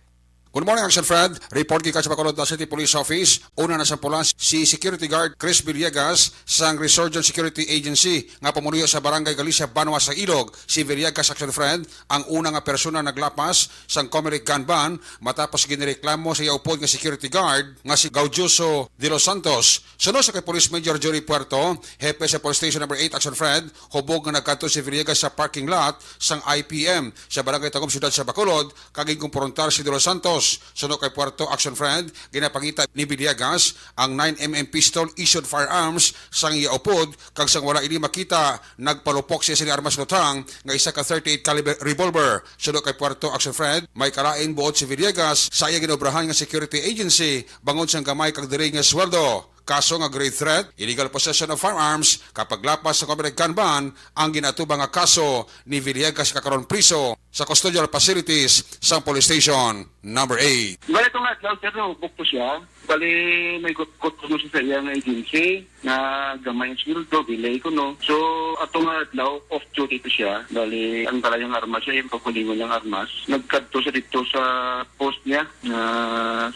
Good morning, Action Fred. Report gikan sa Bacolod City Police Office. Una nasampulan si Security Guard Chris Villegas sang Resurgent Security Agency nga pumuluyo sa Barangay Galicia, Banwa sa Ilog. Si Villegas, Action Fred, ang una nga persona naglapas sang Comelec gun ban matapos ginreklamo sa iya upod nga security guard nga si Gaudioso de los Santos. Suno sa kay Police Major Jory Puerto, hepe sa Police Station Number eight, Action Fred, hubog nga nagkadto si Villegas sa parking lot sang I P M sa Barangay Tagum, Siyudad sa Bacolod, kag ginkumprontar si De Los Santos. Suno kay Puerto, Action Fred, ginapangita ni Villegas ang nine M M pistol issued firearms sang iya upod, kag sang wala ini makita, nagpalupok siya sini armas luthang nga isa ka thirty-eight caliber revolver. Suno kay Puerto, Action Fred, may kalain buot si Villegas sa iya ginobrahan nga security agency bangod sang gamay kag diri nga sweldo. Kaso nga grave threat, illegal possession of firearms, kag paglapas sa Comelec gun ban ang ginaatubang nga kaso ni Villegas nga karon priso sa custodial facilities sang Police Station Number eight. Bali, itong adlaw, sir, nahubog po siya. Bali, may gut-gut po siya sa iya nga agency na gamay ang sweldo, delay ko, no? So, atong adlaw, off duty to siya. Bali, ang dala niyang armas siya, yung pagkulingon niyang armas. Nagkadto siya dito sa post niya, na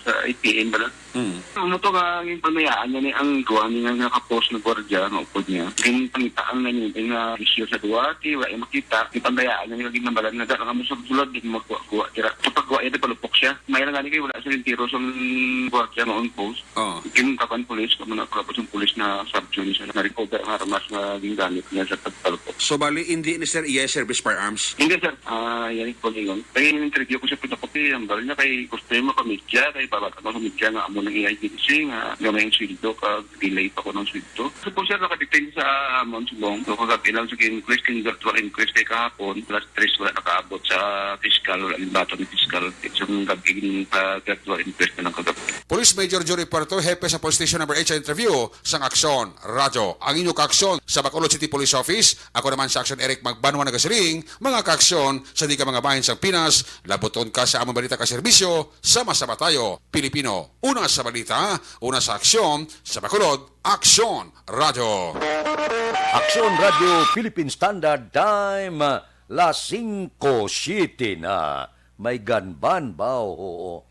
sa I P M bala. Mm. Ano to nga, yung pamayaan niya ni ang kuha niya nga nakapost na gwardiya nga upod niya. Yung pangitaan na niya, yung nga issue sa duwati, wala yung makita. Yung pamayaan niya, yung ginambalan nga, dala nga mo sa sulod, di mo magkuha-kuha. Tira, sa pagkuha niya, palupok siya. May lang gani kayo, wala siya yung tiro sa gwardiya nga on post. Oh. Yung kapan police, kamo na kapos yung police na subjune siya. Na-recover ang armas nga gingamit niya sa pagpalupok. So, bali, hindi ni Sir iya service firearms? Hindi, sir. Ah, yan yung kulingon. Kaya yung interview ko sa pinaputi, ang bala niya kay gusto yung makamedya, kay babata mo sa media nga amo nang i-agency nga gamay ang sweldo kag delay pa ko ng sweldo. So po, sir, nakadepend sa amon subong. So, kagabi lang sa inquest, yung virtual inquest kay kahapon, plus tres wala nakaabot sa fiscal, wala yung bato ni fiscal. Isang gabi yung, ah, virtual inquest na lang kagabi. Police Major Jory Puerto, hepe sa Police Station Number eight sa interview sang Aksyon Radyo. Ang inyo kaaksyon sa Bacolod City Police Office, ako naman sa Aksyon Eric Magbanwa nagasiring, mga kaaksyon sa di ka mga bahin sang Pinas, labuton ka sa among balita ka serbisyo, sama-sama tayo, Pilipino. Una sa balita, una sa aksyon, sa Bacolod, Aksyon Radyo. Aksyon Radyo Philippine Standard Time, las singko siete na. May ganban ba? Oo.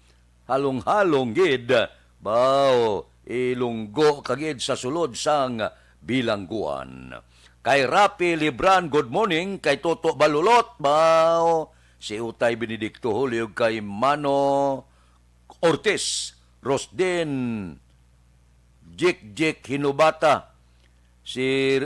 Halong-halong gid, baw, ilunggo ka gid sa sulod sang bilangguan. Kay Rapi Libran, good morning. Kay Toto Balulot, baw, si Utay Benedicto Julio, kay Mano Ortiz, Rosden Jik Jik Hinubata, si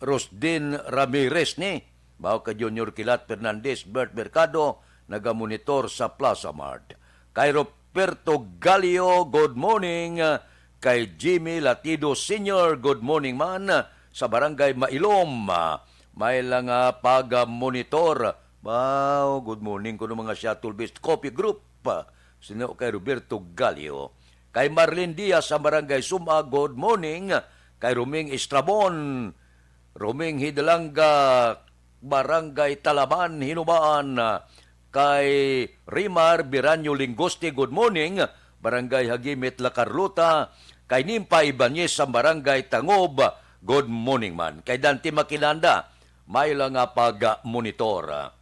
Rosden Ramirez ni, baho kay Junior Kilat Fernandez, Bert Mercado, nagamonitor sa Plaza Mart. Kay Roberto Galio, good morning. Kay Jimmy Latido Senior, good morning man. Sa Barangay Mailom, may lang, ah, pag-monitor. Wow, good morning kuno mga Shuttle Best Coffee Group. Sino kay Roberto Galio. Kay Marlene Diaz sa Barangay Suma, good morning. Kay Roming Estrabon, Roming Hidalanga, Barangay Talaban, Hinubaan. Kay Rimar Biranyo Lingoste, good morning. Barangay Hagimit, La Carlota. Kay Nimpa Ibanez sa Barangay Tangob, good morning man. Kay Dante Makinanda, may lang nga pag-monitor.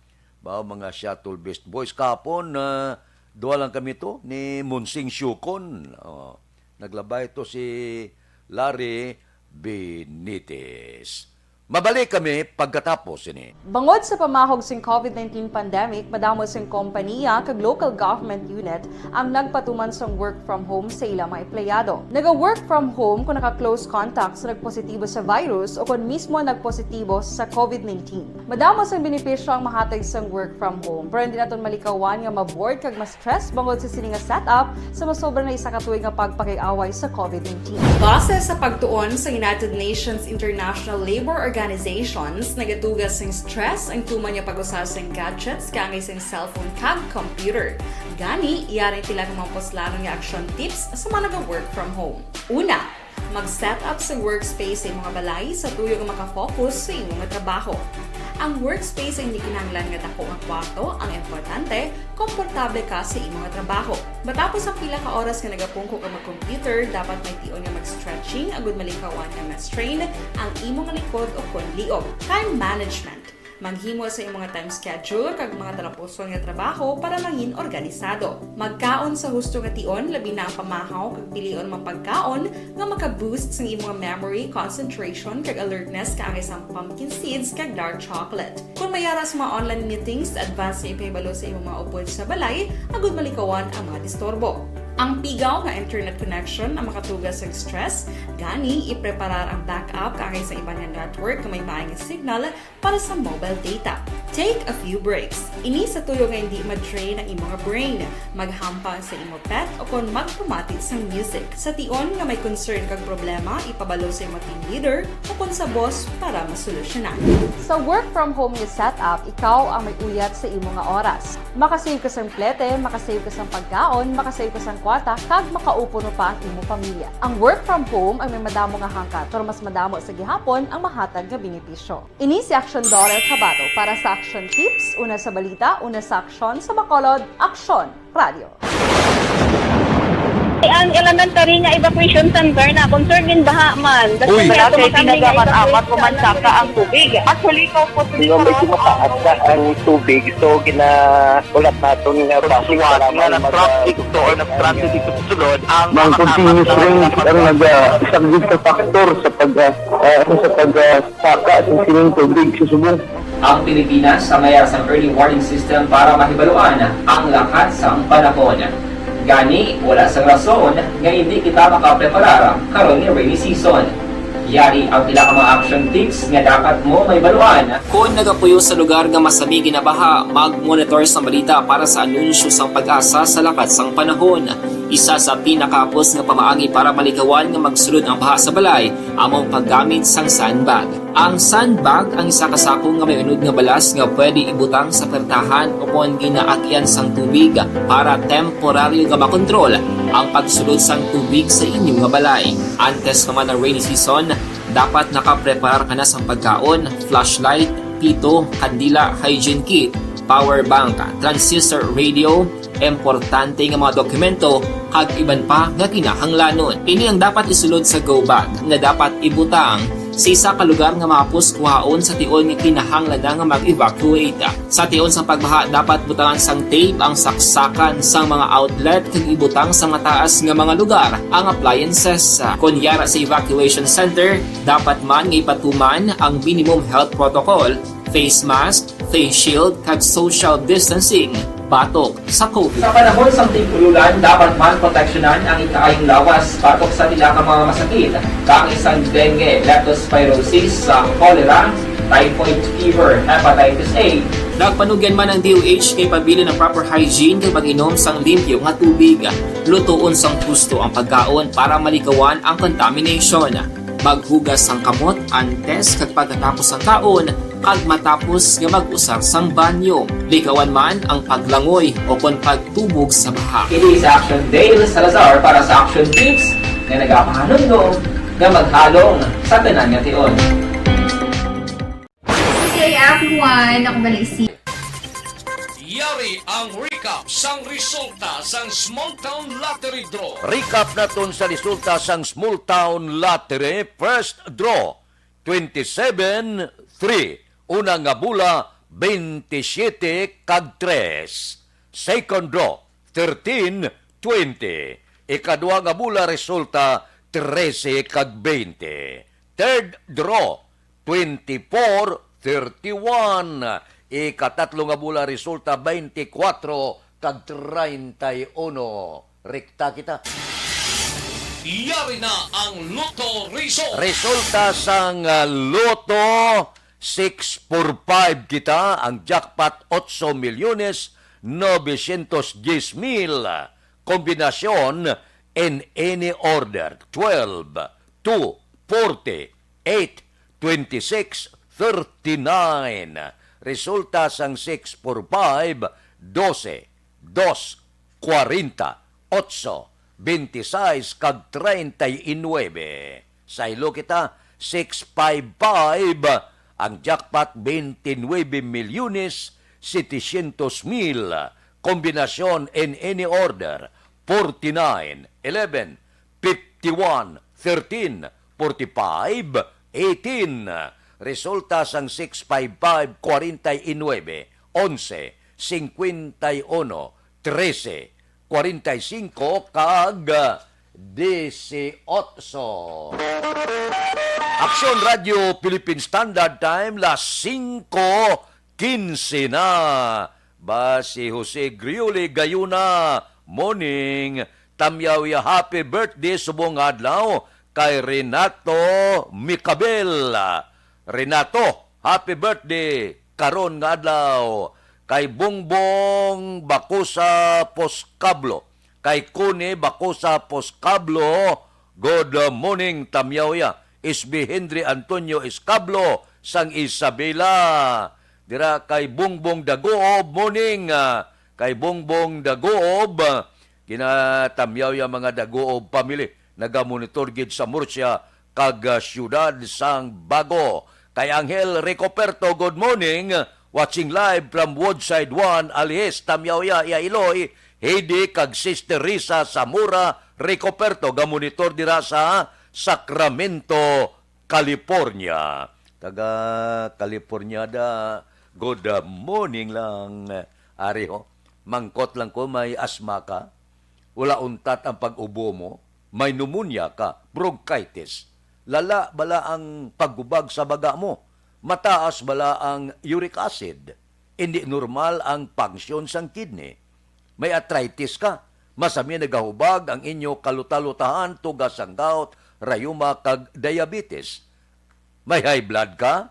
Ba, mga Shuttle Best Boys, kapon, ah, duha lang kami to, ni Monsing Siukon. Oh, naglabay to si Larry Benitez. Mabalik kami pagkatapos ini. Bangod sa pamahog sing covid nineteen pandemic, madamo sing kompaniya kag local government unit ang nagpatuman sang work from home sa ila mga empleyado. Naga-work from home kung naka-close contact sa nagpositibo sa virus o kon mismo nagpositibo sa covid nineteen. Madamo sang benepisyo ang mahatag sang work from home, pero hindi naton malikawan nga ma-bored kag ma-stress bangod sa sini nga setup sa masobra na isa ka tuig nga pagpakig-away sa covid nineteen. Base sa pagtuon sa United Nations International Labor Organizations, nagatuga sing stress ang tuman nga pag-usa sing gadgets kaangay sing cellphone kag computer. Gani, yari ang pila ka mga puslanon nga action tips sa mga naga-work from home. Una, mag-set up sa workspace sa imo nga balay sa tuyo nga makafocus sa imo nga trabaho. Ang workspace ay hindi kinahanglan nga dako nga kwarto. Ang importante, komportable ka sa imo nga trabaho. Matapos ang pila ka oras nga nagapungko ka mag-computer, dapat may tion nga mag-stretching agud malikawan nga ma-strain ang imo nga likod o kon liog. Time management. Maghimo sa imo nga time schedule kag mga talapuson nga trabaho para mangin organisado. Magkaon sa husto nga tion, labi na ang pamahaw kag pilion mga pagkaon nga maka-boost sang imo nga memory, concentration, kag alertness, kaangay sang pumpkin seeds kag dark chocolate. Kung may ara sa mga online meetings, advance nga ipahibalo sa imo mga upod sa balay agud malikawan ang mga disturbo. Ang pigaw nga internet connection ang makatuga sa stress, gani ipreparar ang backup kaangay sa iban nga network nga may maayong signal para sa mobile data. Take a few breaks. Ini sa tuyo nga hindi ma-drain ang imo nga brain. Maghampang sa imo pet o kon magpamati sang music. Sa tion nga may concern kag problema, ipabalo sa imo team leader o kon sa boss para masolusyonan. Sa work from home nga setup, ikaw ang may uyat sa imo nga oras. Makasave ka sang plete, makasave ka sang pagkaon, makasave ka sang kwarta, kag makaupo pa ang imo pamilya. Ang work from home ang may madamo nga hangkat, pero mas madamo sa gihapon ang mahatag nga benepisyo. Ini si Aksyon Dorer Cabato para sa Aksyon Tips, una sa balita, una sa aksyon, sa Bacolod, Aksyon Radio. Ang elementary nga evacuation center na concern gin baha man. Uy. Wala kay ginagamat-amat, pumansaka ang tubig. Actually, ikaw po, hindi, medyo mataas na ang tubig, so gina-, ulat naton nga traffic, para nga mag-, traffic to, or traffic to sulod ang mga continuous rain ang nag-, ah, isang big factor sa pag, ah, ah, sa pag, ah, saka sa sining tubig sa subong. Ang Pilipinas ang may ara sang early warning system para mahibaluan ang lakat sang panahon. Gani, wala sang rason nga hindi kita makapreparar karon nga rainy season. Yari ang pila ka mga action tips nga dapat mo mahibaluan. Kon nagapuyo sa lugar nga masami ginabaha, mag-monitor sang balita para sa anunsyo sang PAGASA sa lakat sang panahon. Isa sa pinakahapos nga pamaagi para malikawan nga magsulod ang baha sa balay amo ang paggamit sang sandbag. Ang sandbag ang isa ka sako nga may unod nga balas nga pwede ibutang sa pertahan o kon ginaagyan sang tubig para temporaryo nga makontrol ang pagsulod sang tubig sa inyo nga balay. Antes pa man ang rainy season, dapat nakapreparar ka na sang pagkaon, flashlight, pito, kandila, hygiene kit, power bank, transistor radio, importante nga mga dokumento, kag iban pa nga kinahanglanon. Ini ang dapat isulod sa go bag nga dapat ibutang sa isa ka lugar nga mahapos kuhaon sa tion nga kinahanglan na nga mag-evacuate. Sa tion sang pagbaha, dapat butangan sang tape ang saksakan sang mga outlet kag ibutang sa mataas nga mga lugar ang appliances. Kon yara sa evacuation center, dapat man nga ipatuman ang minimum health protocol, face mask, face shield, kag social distancing batok sa COVID. Sa panahon sang tig-ululan, dapat man proteksyonan ang ikaayong lawas batok sa pila ka mga masakit, kaangay sang dengue, leptospirosis, sa cholera, typhoid fever, hepatitis A. Nagpanugyan man ang D O H kay pabilin ang proper hygiene kag pag-inom sang limpyo nga tubig. Lutoon sang husto ang pagkaon para malikawan ang contamination. Maghugas sang kamot antes kag pagkatapos sang kaon kag matapos nga mag-usar sang banyo. Likawan man ang paglangoy o kon pagtubog sa baha. Ini si Action Dale Salazar para sa Action Tips nga nagapahanumdom nga maghalong sa tanan nga tion. Good day, everyone. Ako pala si Yari ang recap sang resulta sang Small Town Lottery Draw. Recap naton sa resulta sang Small Town Lottery First Draw, twenty-seven three. Una nga bola, twenty-siyete kag tres. Second draw, thirteen twenty. Ikadua nga bola resulta, trese kag twenty. Third draw, twenty-four thirty-one. Ikatatlo nga bola resulta, twenty-four kag treinta y uno. Rekta kita. Yari na ang Lotto Result. Resulta sang, ah, Lotto six four five kita, ang jackpot otso milyones novecientos diez mil. Kombinasyon in any order, twelve, two, forty, eight, twenty-six, thirty-nine. Resulta sang six four five, dose, dos, kwarenta, otso, beintisais, kag treinta y nuebe. Saylo kita, six five five, ang jackpot, twenty-nueve milyones setecientos mil. Kombinasyon in any order, forty-nine, eleven, fifty-one, thirteen, forty-five, eighteen. Resulta sang six five five, kwarenta y nuebe, onse, singkwenta y uno, trese, kwarenta y singko, kag disiotso. Aksyon Radyo Philippine Standard Time, las singko kinse na. Ba si Jose Griuli Gayuna, morning. Tamyaw ya happy birthday subong nga adlaw kay Renato Micabel. Renato, happy birthday karon nga adlaw. Kay Bongbong Bacosa Poscablo, kay Connie Bacosa Poscablo, good morning, tamyaw ya. S B Henry Antonio Escablo sang Isabela. Dira kay Bongbong Daguob, morning, ah, kay Bongbong Daguob, ah, ginatamyaw ya mga Daguob family. Nagamonitor gid sa Murcia kag, ah, siyudad sang Bago. Kay Angel Ricoperto, good morning. Watching live from Woodside one, Alihis, tamyaw ya, ya Iloy, Heidi kag Sister Risa Zamora Ricoperto, gamonitor dira sa Sacramento, California. Taga California da, good morning lang. Ari ho, mangkot lang ko, may asma ka? Wala untat ang pag-ubo mo? May pneumonia ka? Bronchitis? Lala bala ang paghubag sa baga mo? Mataas bala ang uric acid? Hindi normal ang function sang kidney? May arthritis ka? Masami nagahubag ang inyo kalutalutahan, tuga sang gout, rayuma, kag diabetes? May high blood ka?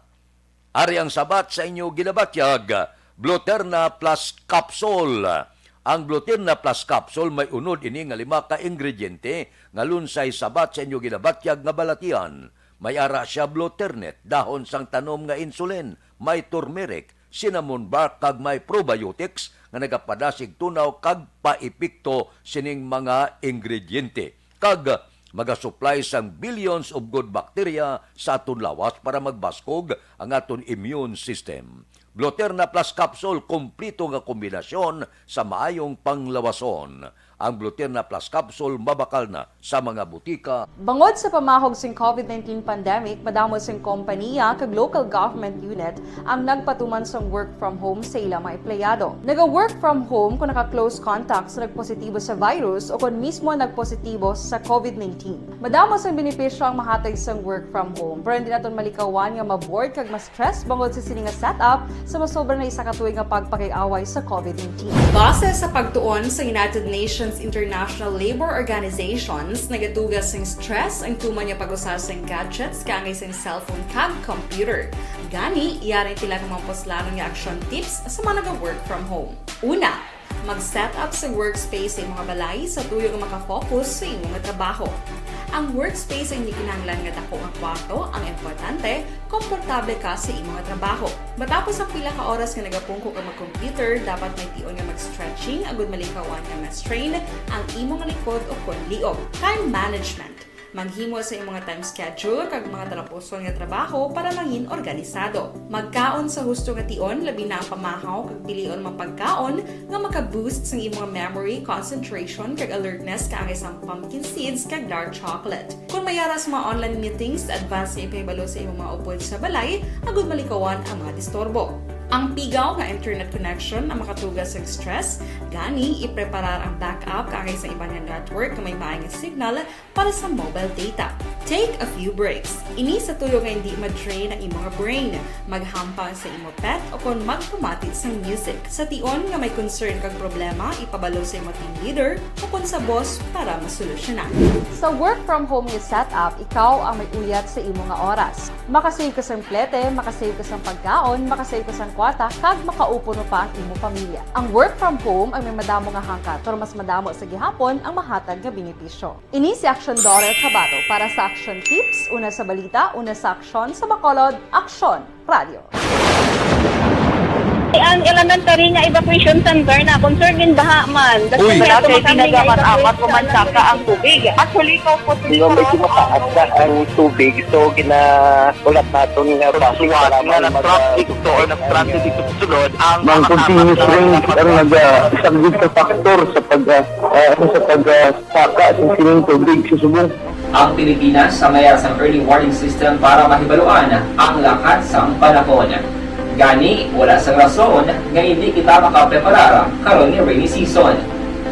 Ari ang sabat sa inyo ginabatyag, Bluterna Plus Capsule. Ang Bluterna Plus Capsule may unod ini nga lima ka ingrediente nga lunsay sabat sa inyo ginabatyag nga balatian. May ara sia Bluternet, dahon sang tanom nga insulin, may turmeric, cinnamon bark, kag may probiotics nga nagapadasig tunaw kag paepekto sining mga ingrediente. Kag magasupply sang billions of good bacteria sa aton lawas para magbaskog ang aton immune system. Bluterna Plus Capsule, kompleto nga kombinasyon sa maayong panglawason. Ang Glutirna Plus Capsule mabakal na sa mga butika. Bangod sa pamahog sing COVID nineteen pandemic, madamo sing kompaniya kag local government unit ang nagpatuman sang work from home sa ila mga empleyado. Naga-work from home kung naka-close contact sa nagpositibo sa virus o kon mismo nagpositibo sa COVID nineteen. Madamo sang benepisyo ang mahatag sang work from home, pero hindi naton malikawan nga ma-bored kag ma-stress bangod sa sini nga setup sa masobra na isa ka tuig nga pagpakig-away sa COVID nineteen. Base sa pagtuon sa United Nations International Labor Organizations, nagatuga sing stress ang tuman nga pag-usa sing gadgets kaangay sing cellphone kag computer. Gani, yari ang pila ka mga puslanon nga action tips sa mga naga-work from home. Una, mag-set up sa workspace sa imong balay sa tuyo nga makafocus sa imong trabaho. Ang workspace ang hindi kinahanglan nga dako nga kwarto, ang importante, komportable ka sa imong trabaho. Matapos ang pila ka oras nga nagapungko ka mag-computer, dapat may tion nga mag-stretching agud malikawan nga ma-strain ang imong likod o kon liog. Time management. Maghimo sa imong time schedule kag mga talapuson nga trabaho para mangin organisado. Magkaon sa husto nga tion, labi na ang pamahaw kag pilion mga pagkaon nga maka-boost sang imong memory, concentration, kag alertness kaangay sang pumpkin seeds kag dark chocolate. Kung may ara sa mga online meetings, advance nga ipahibalo sa imong mga upod sa balay agud malikawan ang mga disturbo. Ang pigaw nga internet connection ang makatuga sa stress, gani ipreparar ang backup kaangay sa iban nga network nga may maay nga signal para sa mobile data. Take a few breaks. Ini sa tuyo nga hindi ma-drain ang imong brain. Maghampang sa imo pet o kon magpamati sang music. Sa tion nga may concern kag problema, ipabalo sa imo team leader o kon sa boss para masolusyonan. Sa work from home nga setup, ikaw ang may uyat sa imo nga oras. Makasave ka sang plete, makasave ka sang pagkaon, makasave ka sang kwarta, kag makaupod pa ang imo pamilya. Ang work from home ang may madamo nga hangkat, pero mas madamo sa gihapon ang mahatag nga benepisyo. Ini si Aksyon Dorer Cabato para sa Aksyon Tips, una sa balita, una sa aksyon, sa Bacolod, Aksyon Radio. Ang elementary nga evacuation center na concern din baha man. Uy, wala kay tinaga man amat ko man saka ang tubig. Actually, ko po medyo mataas na ang tubig, so gina ulat naton nga basuhan nga nag-traffic to or nag-transit dito sa sulod ang mga continuous rain ang nagasaglit sa factor sa pag ah, sa pag ah, Saka sa sining tubig sa subong. Ang Pilipinas ang may sang early warning system para mahibaluan ang lakat sang panahon. Gani, wala sang rason nga hindi kita makapreparar karon ni rainy season.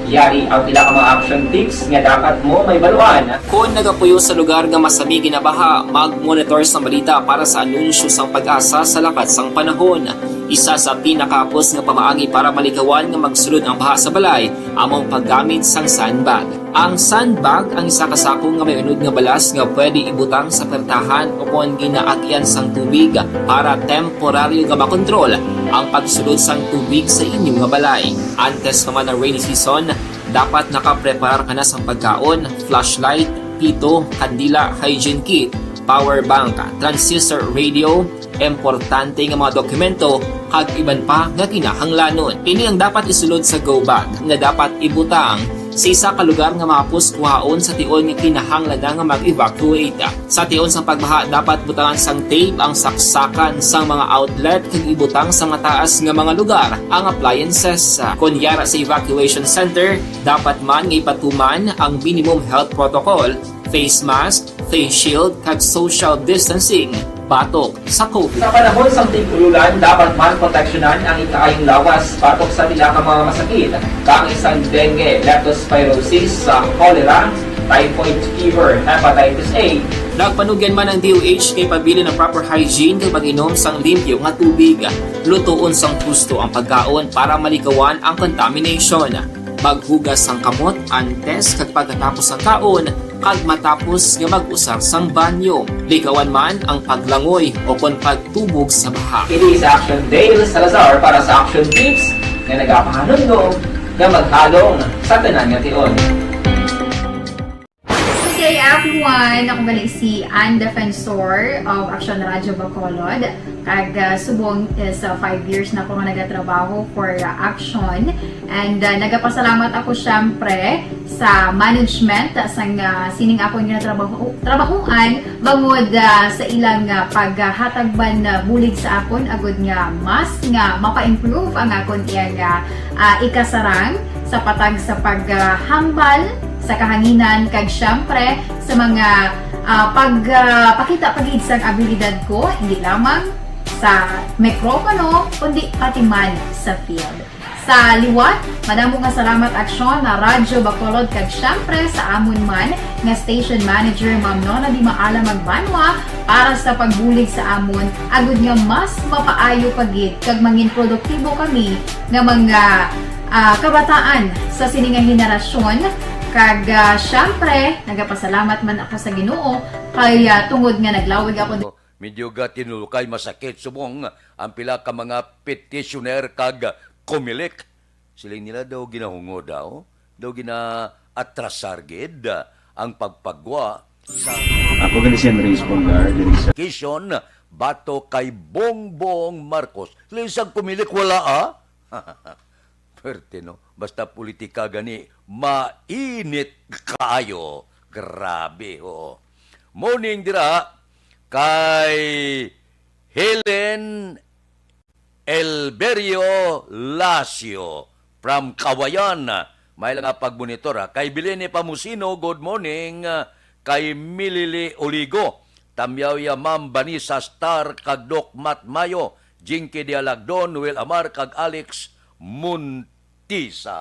Yari ang pila ka mga action tips nga dapat mo mahibaluan. Kon nagapuyo sa lugar nga masami ginabaha, mag-monitor sang balita para sa anunsyo sang PAGASA sa lakat sang panahon. Isa sa pinakahapos nga pamaagi para malikawan nga magsulod ang baha sa balay amo ang paggamit sang sandbag. Ang sandbag ang isa ka sako nga may unod nga balas nga pwede ibutang sa pertahan o kon ginaagian sang tubig para temporaryo nga makontrol ang pagsulod sang tubig sa inyo nga balay. Antes pa man ang rainy season, dapat nakapreparar ka na sang pagkaon, flashlight, pito, kandila, hygiene kit, power bank, transistor radio, importante nga mga dokumento, kag iban pa nga kinahanglanon. Ini ang dapat isulod sa go bag nga dapat ibutang sa isa ka lugar nga mahapos kuhaon sa tion nga kinahanglan na nga mag-evacuate. Sa tion sang pagbaha, dapat butangan sang tape ang saksakan sang mga outlet kag ibutang sa mataas nga mga lugar ang appliances. Kon yara sa evacuation center, dapat man nga ipatuman ang minimum health protocol, face mask, face shield, kag social distancing batok sa COVID. Sa panahon sang tig-ululan, dapat man proteksyonan ang ikaayong lawas batok sa pila ka mga masakit, kaangay sang dengue, leptospirosis, sa cholera, typhoid fever, hepatitis A. Nagpanugyan man ang D O H kay pabilin ang proper hygiene kag pag-inom sang limpyo nga tubig, lutoon sang husto ang pagkaon para malikawan ang contamination. Maghugas sang kamot antes kag pagkatapos sang kaon kag matapos nga mag-usar sang banyo. Likawan man ang paglangoy o kon pagtubog sa baha. Ini si Action Dale Salazar para sa Action Tips nga nagapahanumdom nga maghalong sa tanan nga tion. Good day, everyone! Ako gali si Ann Defensor of Action Radio Bacolod. Kag ah, subong is ah, five years na ako nga nagatrabaho for ah, Action. And ah, nagapasalamat ako syempre sa management sang ah, sining akon nga trabaho, trabahoan bangod ah, sa ilang ah, paghatag man ah, bulig sa akon agud nga mas nga mapa-improve ang akon iyang ah, ah, ikasarang sa patag sa paghambal sa kahanginan, kag siyempre sa mga, ah, pag, ah, pakita pa gid sang abilidad ko, hindi lamang sa mikropono, kundi pati man sa field. Sa liwat, madamo nga salamat, Aksyon, na Radyo Bacolod, kag siyempre sa amon man nga station manager, Ma'am Nona Di Maala Magbanwa, para sa pagbulig sa amon, agud nga mas mapaayo pa gid kag mangin produktibo kami nga mga, ah, kabataan sa sini nga henerasyon. Kag, ah, siyempre, nagapasalamat man ako sa Ginoo kay, ah, tungod nga naglawig ako. Medyo gatinulkay masakit subong ang pila ka mga petitioner kag Comelec. Siling nila daw ginahungod daw, daw gina-atrasar gid ang pagpagwa sa Ako gani si Andres Pongar, diri sa Kisyon, bato kay Bongbong Marcos. Lisag Comelec, wala, ah? Perte, no? Basta politika gani, mainit kaayo. Grabe, oo. Morning dira kay Helen Elberio Lacio from Kawayan. May lang nga pagmonitor, ha. Kay Bilene Pamusino, good morning. Kay Milili Oligo, tamyaw ya Ma'am Vanessa Star kag Doc Matt Mayo, Jinky Dialagdon, Noel Amar kag Alex Montisa.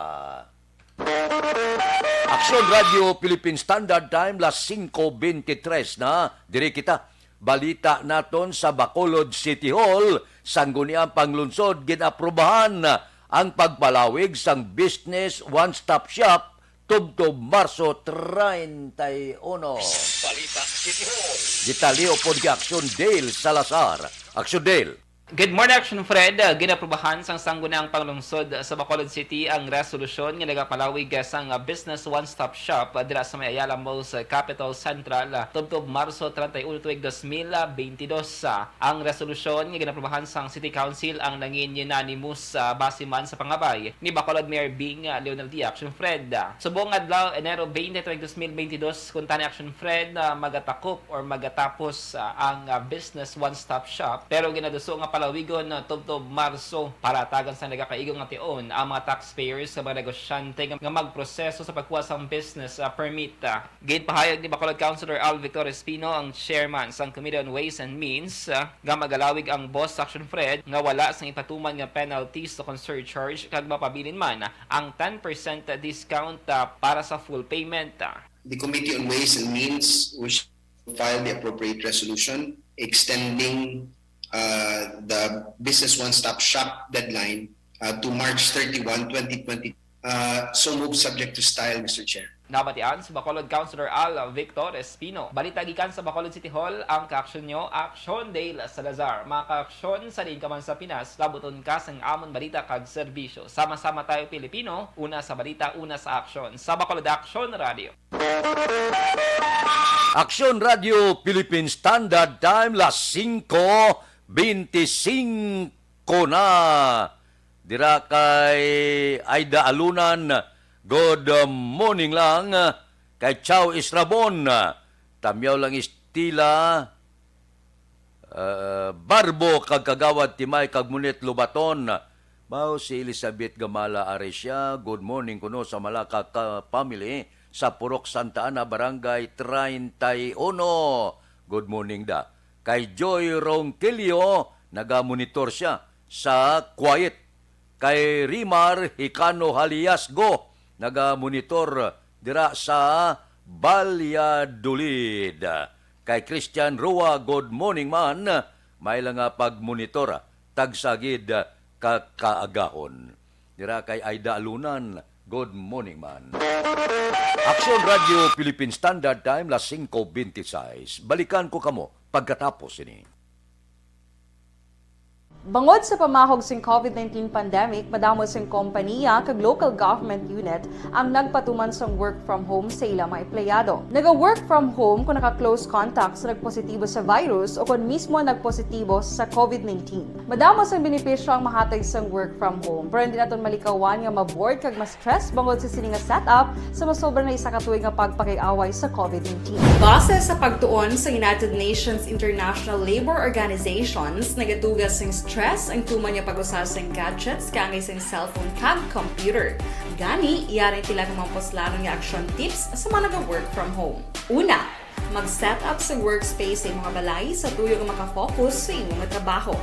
Aksyon Radio Philippine Standard Time, las singko bentitres na. Diri kita. Balita naton sa Bacolod City Hall, Sangguniang Panglungsod, gin-aprobahan ang pagpalawig sang Business One Stop Shop tubtob Marso treinta y uno. Balita City Hall. Detalye upod kay Aksyon Dale Salazar. Aksyon Dale. Good morning, Action Fred. Uh, ginaprubahan sang Sangguniang Panglungsod sa Bacolod City ang resolusyon nga nagapalawig, uh, sang, uh, Business One Stop Shop, uh, dira sa may Ayala Malls, uh, Capitol Central, uh, tubtob Marso treinta y uno tuig dos mil bentidós. Uh, ang resolusyon nga ginaprubahan sang City Council ang nangin unanimous, uh, base man sa pangabay ni Bacolod Mayor Bing, uh, Leonel D. Action Fred. Uh, subong adlaw, Enero twenty tuig dos mil bentidós, kuntani, Action Fred, uh, magatakop or magatapos, ah, ang, ah, Business One Stop Shop, pero ginaduso nga palawigon, ah, tubtob Marso para hatagan sa nagakaigo nga tion ang mga taxpayers sa mga negosyante nga, nga magproseso sa pagkuha sang business, ah, permit. Ah, ginpahayag ni Bacolod Councilor Al Victor Espino, ang chairman sang Committee on Ways and Means, ah, nga magalawig ang Boss Action Fred nga wala sang ipatuman nga penalties o kon surcharge kag mapabilin man ang ten percent discount, ah, para sa full payment. Ah, the Committee on Ways and Means, which file the appropriate resolution extending, uh, the Business One Stop Shop deadline, uh, to March thirty-one, twenty twenty. Uh, so moved, subject to style, Mister Chair. Nabatian si Bacolod Councilor Al Victor Espino. Balita gikan sa Bacolod City Hall, ang kaaksyon nyo, Action Dale Salazar. Mga kaaksyon, sa diin ka man sa Pinas, labuton ka sang amon balita kag serbisyo. Sama-sama tayo, Pilipino, una sa balita, una sa aksyon. Sa Bacolod Action Radio. Aksyon Radio Philippine Standard Time, las singko bentisinko na. Dira kay Aida Alunan, good morning lang. Kay Chow Israbon, tamyaw lang Estila, ah, Barbo kag Kagawad Timay kag Munit Lubaton. Mao si Elizabeth Gamala Aresia, good morning kuno sa Malaka ka family sa Purok Santa Ana, Barangay treinta y uno. Good morning da. Kay Joy Ronquillo, nagamonitor siya sa Kuwait. Kay Rimar Hicano Haliasgo, nagamonitor dira sa Valladolid. Kay Christian Rua, good morning man. May lang nga pagmonitor, tagsa gid ka kaagahon. Dira kay Aida Alunan, good morning man. Aksyon Radio Philippine Standard Time, las singko bentiseis. Balikan ko kamo pagkatapos sini. Bangod sa pamahog sing COVID nineteen pandemic, madamo sing kompaniya kag local government unit ang nagpatuman sang work from home sa ila mga empleyado. Naga-work from home kon naka-close contact sa nagpositibo sa virus o kon mismo nagpositibo sa COVID nineteen. Madamo sang benepisyo ang mahatag sang work from home, pero hindi naton malikawan nga ma-bored kag ma-stress bangod sa sini nga setup sa masobra na isa ka tuig nga pagpakig-away sa COVID nineteen. Base sa pagtuon sa United Nations International Labour Organizations, nagadugang sing stress Stress ang tuman nga pag-usar sang gadgets kaangay sang cellphone kag computer. Gani, yari ang pila ka mga puslanon nga action tips sa mga naga-work from home. Una, mag-set up sa workspace sa imong balay sa tuyo nga makafocus sa imong trabaho.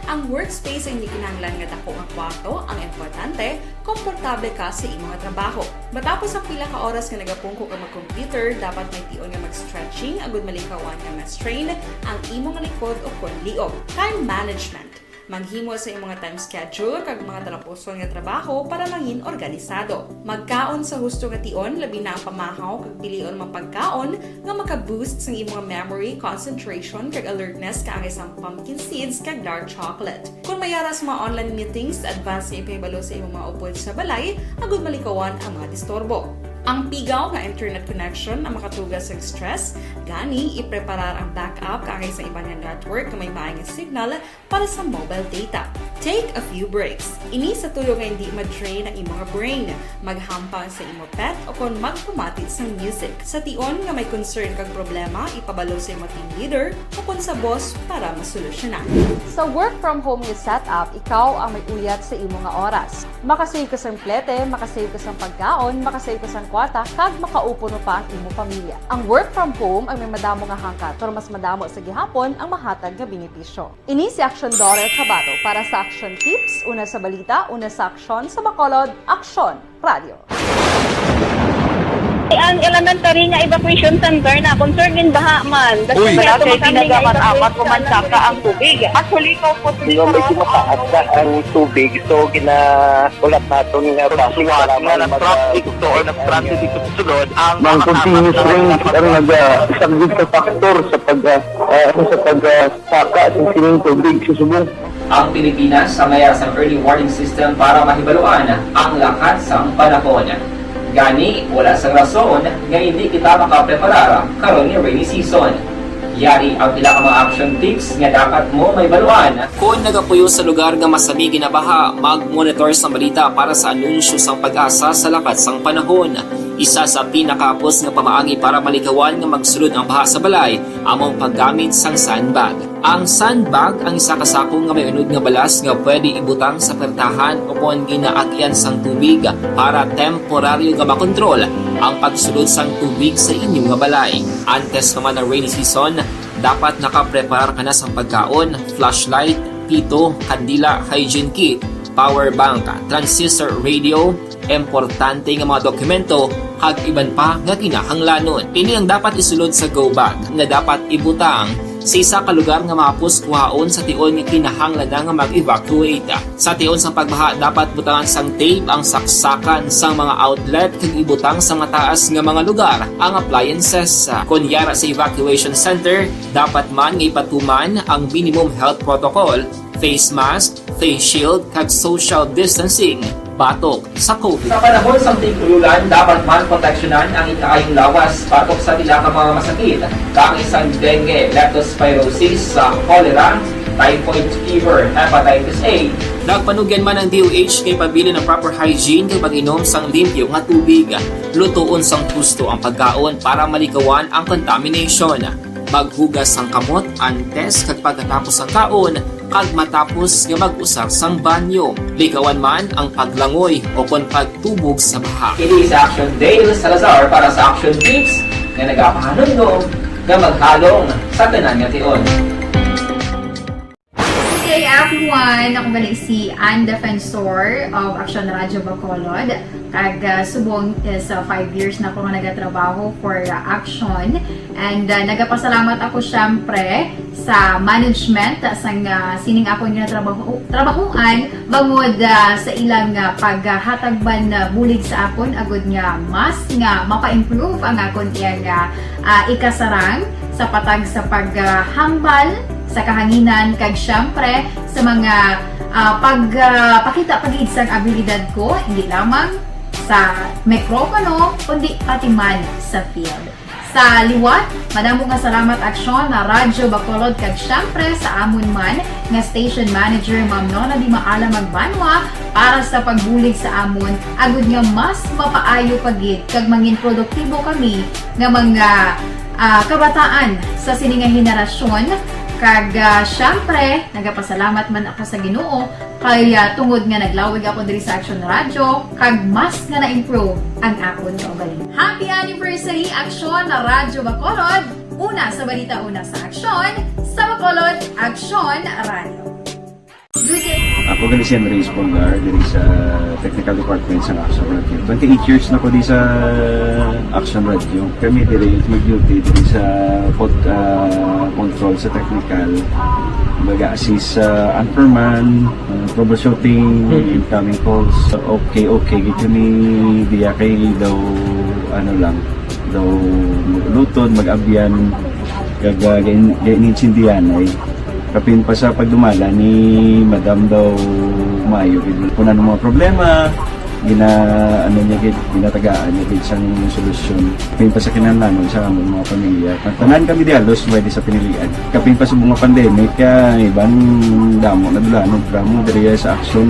Ang workspace ang hindi kinahanglan nga dako nga kwarto, ang importante, komportable ka sa imong trabaho. Matapos ang pila ka oras nga nagapungko ka mag-computer, dapat may tion nga mag-stretching agud malikawan nga ma-strain ang imong likod o kon liog. Time management. Maghimo sa imong time schedule kag mga talapuson nga trabaho para mangin organisado. Magkaon sa husto nga tion, labi na ang pamahaw kag pilion mga pagkaon nga maka-boost sang imong memory, concentration, kag alertness kaangay sang pumpkin seeds kag dark chocolate. Kung may ara sa mga online meetings, advance nga ipahibalo sa imong mga upod sa balay agud malikawan ang mga disturbo. Ang pigaw nga internet connection ang makatuga sa stress, gani ipreparar ang backup kaangay sa iban nga network nga may maay nga signal para sa mobile data. Take a few breaks. Ini sa tuyo nga hindi ma-drain ang imong brain. Maghampang sa imo pet o kon magpamati sang music. Sa tion nga may concern kag problema, ipabalo sa imo team leader o kon sa boss para masolusyonan. Sa work from home nga setup, ikaw ang may uyat sa imo nga oras. Makasave ka sang plete, makasave ka sang pagkaon, makasave ka sang kwarta, kag makaupo pa ang imo pamilya. Ang work from home ang may madamo nga hangkat, pero mas madamo sa gihapon ang mahatag nga benepisyo. Ini si Action Dore Cabato para sa Action Tips, una sa balita, una sa aksyon, sa Bacolod, Aksyon Radio. Ang elementary nga evacuation center na concerned in baha man. Uy, malaki, tinaga man apat o man saka ang tubig. Actually, ikaw po, di ba, may tumataas na ang tubig, so ginaulat naton nga suwat nga nag-traffic to or nag-transit dito sa sulod ang mga continuous rain ang nag-, ah, isang good factor sa pag, ah, ah, sa pag, ah, saka sa sining tubig sa subong. Ang Pilipinas ang may sang early warning system para mahibaluan ang lakat sang panahon. Gani, wala sang rason nga hindi kita makapreparar karon nga rainy season. Yari ang pila ka mga action tips nga dapat mo mahibaluan. Kon nagapuyo sa lugar nga masami ginabaha, mag-monitor sang balita para sa anunsyo sang PAGASA sa lakat sang panahon. Isa sa pinakahapos nga pamaagi para malikawan nga magsulod ang baha sa balay amo ang paggamit sang sandbag. Ang sandbag ang isa ka sako nga may unod nga balas nga pwede ibutang sa pertahan o kon ginaagian sang tubig para temporaryo nga makontrol ang pagsulod sang tubig sa inyo nga balay. Antes pa man ang rainy season, dapat nakapreparar ka na sang pagkaon, flashlight, pito, kandila, hygiene kit, power bank, transistor radio, importante nga mga dokumento, kag iban pa nga kinahanglanon. Ini ang dapat isulod sa go bag nga dapat ibutang sa isa ka lugar nga mahapos kuhaon sa tion nga kinahanglan na nga mag-evacuate. Sa tion sang pagbaha, dapat butangan sang tape ang saksakan sang mga outlet kag ibutang sa mataas nga mga lugar ang appliances. Kon yara sa evacuation center, dapat man nga ipatuman ang minimum health protocol, face mask, face shield, kag social distancing batok sa COVID. Sa panahon sang tig-ululan, dapat man proteksyonan ang ikaayong lawas batok sa pila ka mga masakit, kaangay sang dengue, leptospirosis, sa cholera, typhoid fever, hepatitis A. Nagpanugyan man ang D O H nga ipabilin ang proper hygiene kag pag-inom sang limpyo nga tubig. Lutoon sang husto ang pagkaon para malikawan ang contamination. Maghugas sang kamot antes kag pagkatapos sang kaon, kag matapos nga mag-usar sang banyo. Likawan man ang paglangoy o kon pagtubog sa baha. Ini si Action Dale Salazar para sa Action Tips nga nagapahanumdom nga maghalong sa tanan nga tion. Good day, everyone! Ako gali si Ann Defensor of Action Radio Bacolod. Kag, ah, subong is, ah, five years na ako nga nagatrabaho for, ah, Action. And, ah, nagapasalamat ako, syempre, sa management sang, ah, sining akon nga trabaho, trabahoan bangod, ah, sa ilang, ah, paghatag man, ah, bulig sa akon agud nga mas nga mapa-improve ang akon iyang, ah, ah, ikasarang sa patag sa paghambal sa kahanginan kag, syempre, sa mga, ah, pag, ah, pakita pa gid sang abilidad ko, hindi lamang sa mikropono, kundi pati man sa field. Sa liwat, madamo nga salamat, Aksyon, na Radyo Bacolod, kag syempre sa amon man nga station manager, Ma'am Nona Di Maala Magbanwa, para sa pagbulig sa amon, agud nga mas mapaayo pa gid kag mangin produktibo kami nga mga, ah, kabataan sa sini nga henerasyon, Kag, ah, syempre, nagapasalamat man ako sa Ginoo kay, ah, tungod nga naglawig ako diri sa Action Radio, kag mas nga na-improve ang akon kaugalingon. Happy anniversary, Action Radio Bacolod! Una sa balita, una sa aksyon, sa Bacolod, Action Radio. Ako gali si Henry Espolgar, diri sa technical department sa Action Radio. Twenty-eight years na ko di sa Action Radio. Kami diri mag-duty diri sa pod, ah, control sa technical. Mag-assist sa anchorman, ah, troubleshooting, incoming calls. Okay, okay. Gid kami diya kay daw, ano lang, daw mag-ulutod, mag-abyan, kag, ah, gain-, gain-, insindihan ay. Kapin pa sa pagdumala ni Madam daw maayo gid. Kung ano mga problema, gina-, ano niya gid, ginatagaan niya gid sang solusyon. Kapin pa sa kinahanglanon sa among mga pamilya. Ang tanan kami di halos may di sa pinilian. Kapin pa sa mga pandemic, kaya iban damo na dula, no, drama diri sa aksyon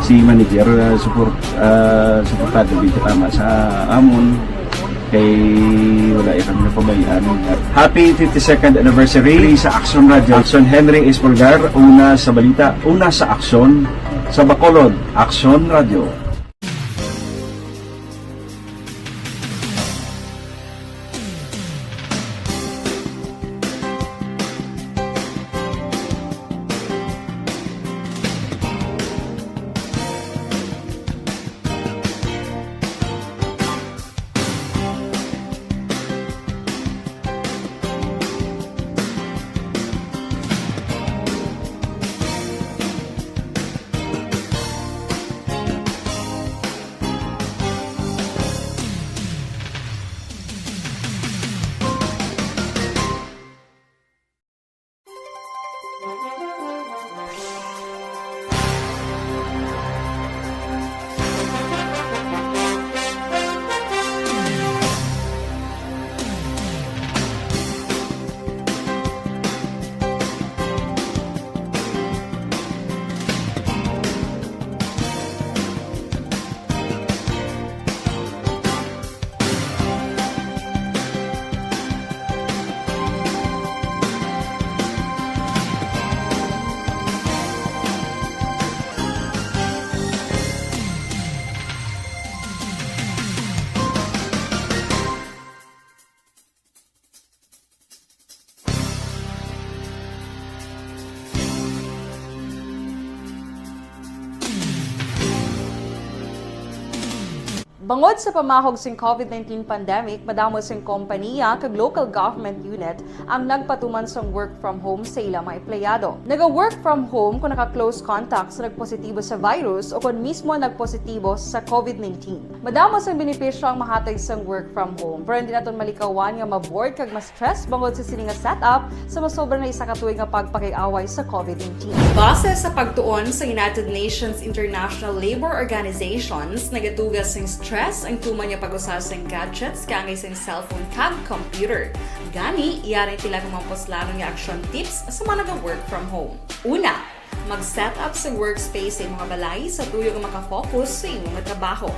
si manager, ah, support, ah, suportado gid katama sa amon. Kay wala ya kami napabayaan. Happy fifty-second anniversary sa Action Radio. Action Henry Espolgar, una sa balita, una sa aksyon, sa Bacolod, Action Radio. Bangod sa pamahog sing COVID nineteen pandemic, madamo sing kompaniya kag local government unit ang nagpatuman sang work from home sa ila mga empleyado. Naga-work from home kung naka-close contact sa nagpositibo sa virus o kon mismo nagpositibo sa COVID nineteen. Madamo sang benepisyo ang mahatag sang work from home, pero hindi naton malikawan nga ma-bored kag ma-stress bangod sa sini nga setup sa masobra na isa ka tuig nga pagpakig-away sa COVID nineteen. Base sa pagtuon sa United Nations International Labor Organizations, nagatuga sing stress ang tuman nga pag-usa sing gadgets kaangay sing cellphone kag computer. Gani, yari tila nga mga puslanon nga action tips sa mga naga-work from home. Una, mag-set up sa workspace sa imong balay sa tuyo nga makafocus sa imong nga trabaho.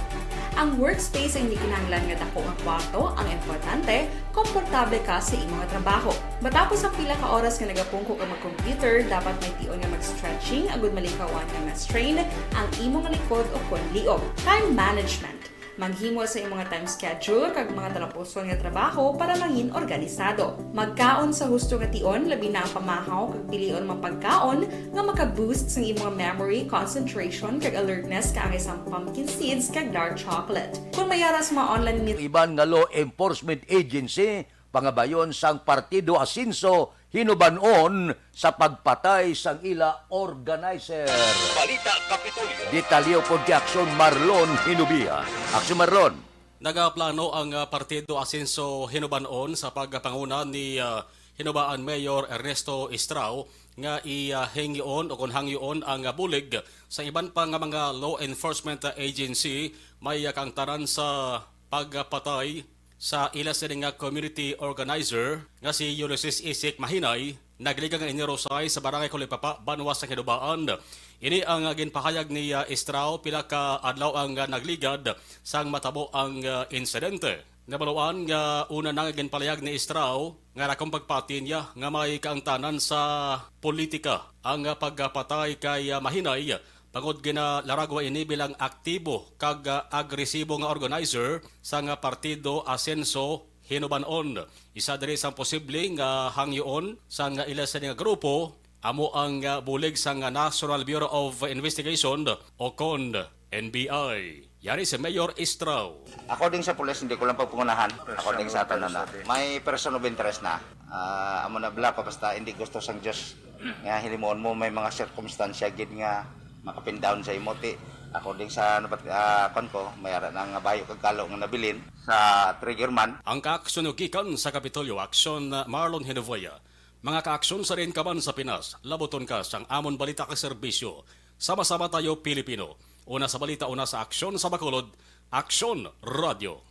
Ang workspace ay hindi kinahanglan nga dako nga kwarto, ang importante, komportable ka sa imong nga trabaho. Matapos ang pila ka oras nga nagapungko ka mag-computer, dapat may tion nga mag-stretching agud malikawan nga ma-strain ang imong likod o kon liog. Time management. Maghimo sa imong nga time schedule kag mga talapuson nga trabaho para mangin organisado. Magkaon sa husto nga tion, labi na ang pamahaw kag pilion mga pagkaon nga maka-boost sang imong memory, concentration, kag alertness kaangay sang pumpkin seeds kag dark chocolate. Kung may ara sa mga online meet- Iban nga law enforcement agency, pangabayon sang Partido Asenso hinuban-on sa pagpatay sang ila organizer. Balita Kapitolyo. Detalye pod kay Aksyon Marlon Hinubia. Aksyon Marlon. Nagaplano ang, ah, Partido Asenso hinuban-on sa pagpanguna ni, ah, Hinubaan Mayor Ernesto Estrao nga i, ah, hingyoon o kon hangyoon ang, ah, bulig sa iban pa nga mga law enforcement, ah, agency may, ah, kaangtanan sa pagpatay Sa ila sini nga community organizer nga si Ulysses Isik Mahinay, nagligad nga Enero sais sa Barangay Kulipapa, Banwa sang Hinubaan. Ini ang ginpahayag ni, ah, Estrao pila ka adlaw ang, ah, nagligad sang matabo ang, ah, insidente. Nabaluan nga una na nga ginpalayag ni Estrao nga dakong pagpati niya nga may kaangtanan sa politika ang, ah, pagpatay kay, ah, Mahinay, bangod ginalaragwa ini bilang aktibo kag, ah, agresibo nga organizer sang, ah, partido Asenso Hinubanon. Isa diri sang posible nga hangyoon sang ila sini nga grupo amo ang, ah, bulig sang, ah, National Bureau of Investigation o kon N B I. Yari si Mayor Estrao. According sa pulis, hindi ko lang pagpangunahan. According sa aton na, may person of interest na. Ah, amo na bala pa, basta hindi gusto sang Diyos nga hilimuon mo, may mga sirkumstansya gid nga makapindown sa imo. Ti, according sa nabat-, ah, kwan ko, may ara na nga bayo kag kalo nga nabilin sa trigger man. Ang kaaksyon gikan sa Kapitolyo Aksyon, Marlon Henovoya. Mga kaaksyon sa diin ka man sa Pinas, labuton ka sang amon balita kag serbisyo. Sama-sama tayo, Pilipino. Una sa balita, una sa aksyon sa Bacolod, Aksyon Radio.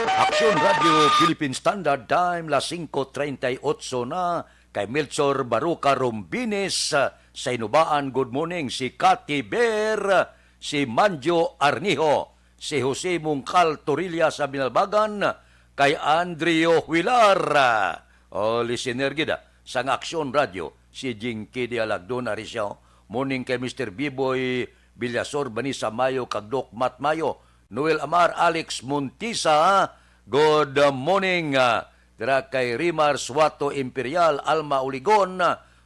Aksyon Radio Philippine Standard Time, las singko treinta y ocho na, kay Melchor Baruca Rombines, ah, sa Hinubaan, good morning, si Cathy Bear, si Manjo Arnijo, si Jose Mungkal Torilla sa Binalbagan, kay Andrio Huilar, ah, o listener gid, ah, sang Aksyon Radio, si Jinky Dialagdon Arisio, morning kay Mister Biboy Villasor, Vanessa Mayo, kag Doc Matt Mayo, Noel Amar, Alex Montisa, good morning, ah, dira kay Rimar Suato Imperial, Alma Uligon,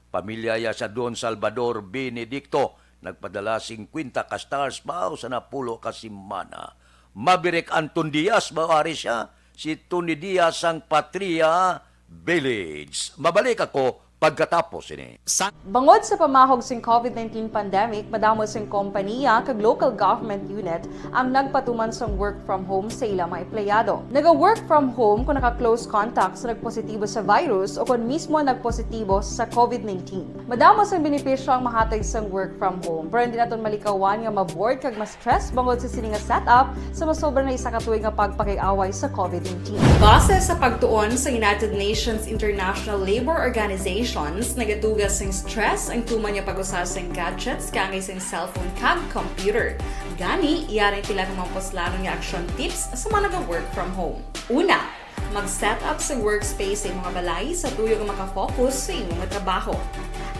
pamilya ya sa Don Salvador Benedicto, nagpadala singkwenta ka stars, baw, sa napulo ka semana. Maverick Anton Diaz, baw, ari siya, si Tony Diaz sang Patria Village. Mabalik ako pagkatapos ini. Sa Bangod sa pamahog sing covid nineteen pandemic, madamo sing kompanya kag local government unit ang nagpatuman sang work from home sa ila mga empleyado. Naga-work from home kung naka-close contact sa nagpositibo sa virus o kon mismo nagpositibo sa covid nineteen. Madamo sang benepisyo ang mahatag sang work from home, pero hindi naton malikawan nga ma-bored kag ma-stress bangod sa sini nga setup sa masobra na isa ka tuig nga pagpakig-away sa covid nineteen. Base sa pagtuon sa United Nations International Labor Organizations, nagatuga sing stress ang tuman nga pag-usa sing gadgets kaangay sing cellphone kag computer. Gani, yari ang pila ka mga puslanon nga action tips sa mga naga-work from home. Una, mag-set up sa workspace sa imo nga balay sa tuyo nga makafocus sa imo nga trabaho.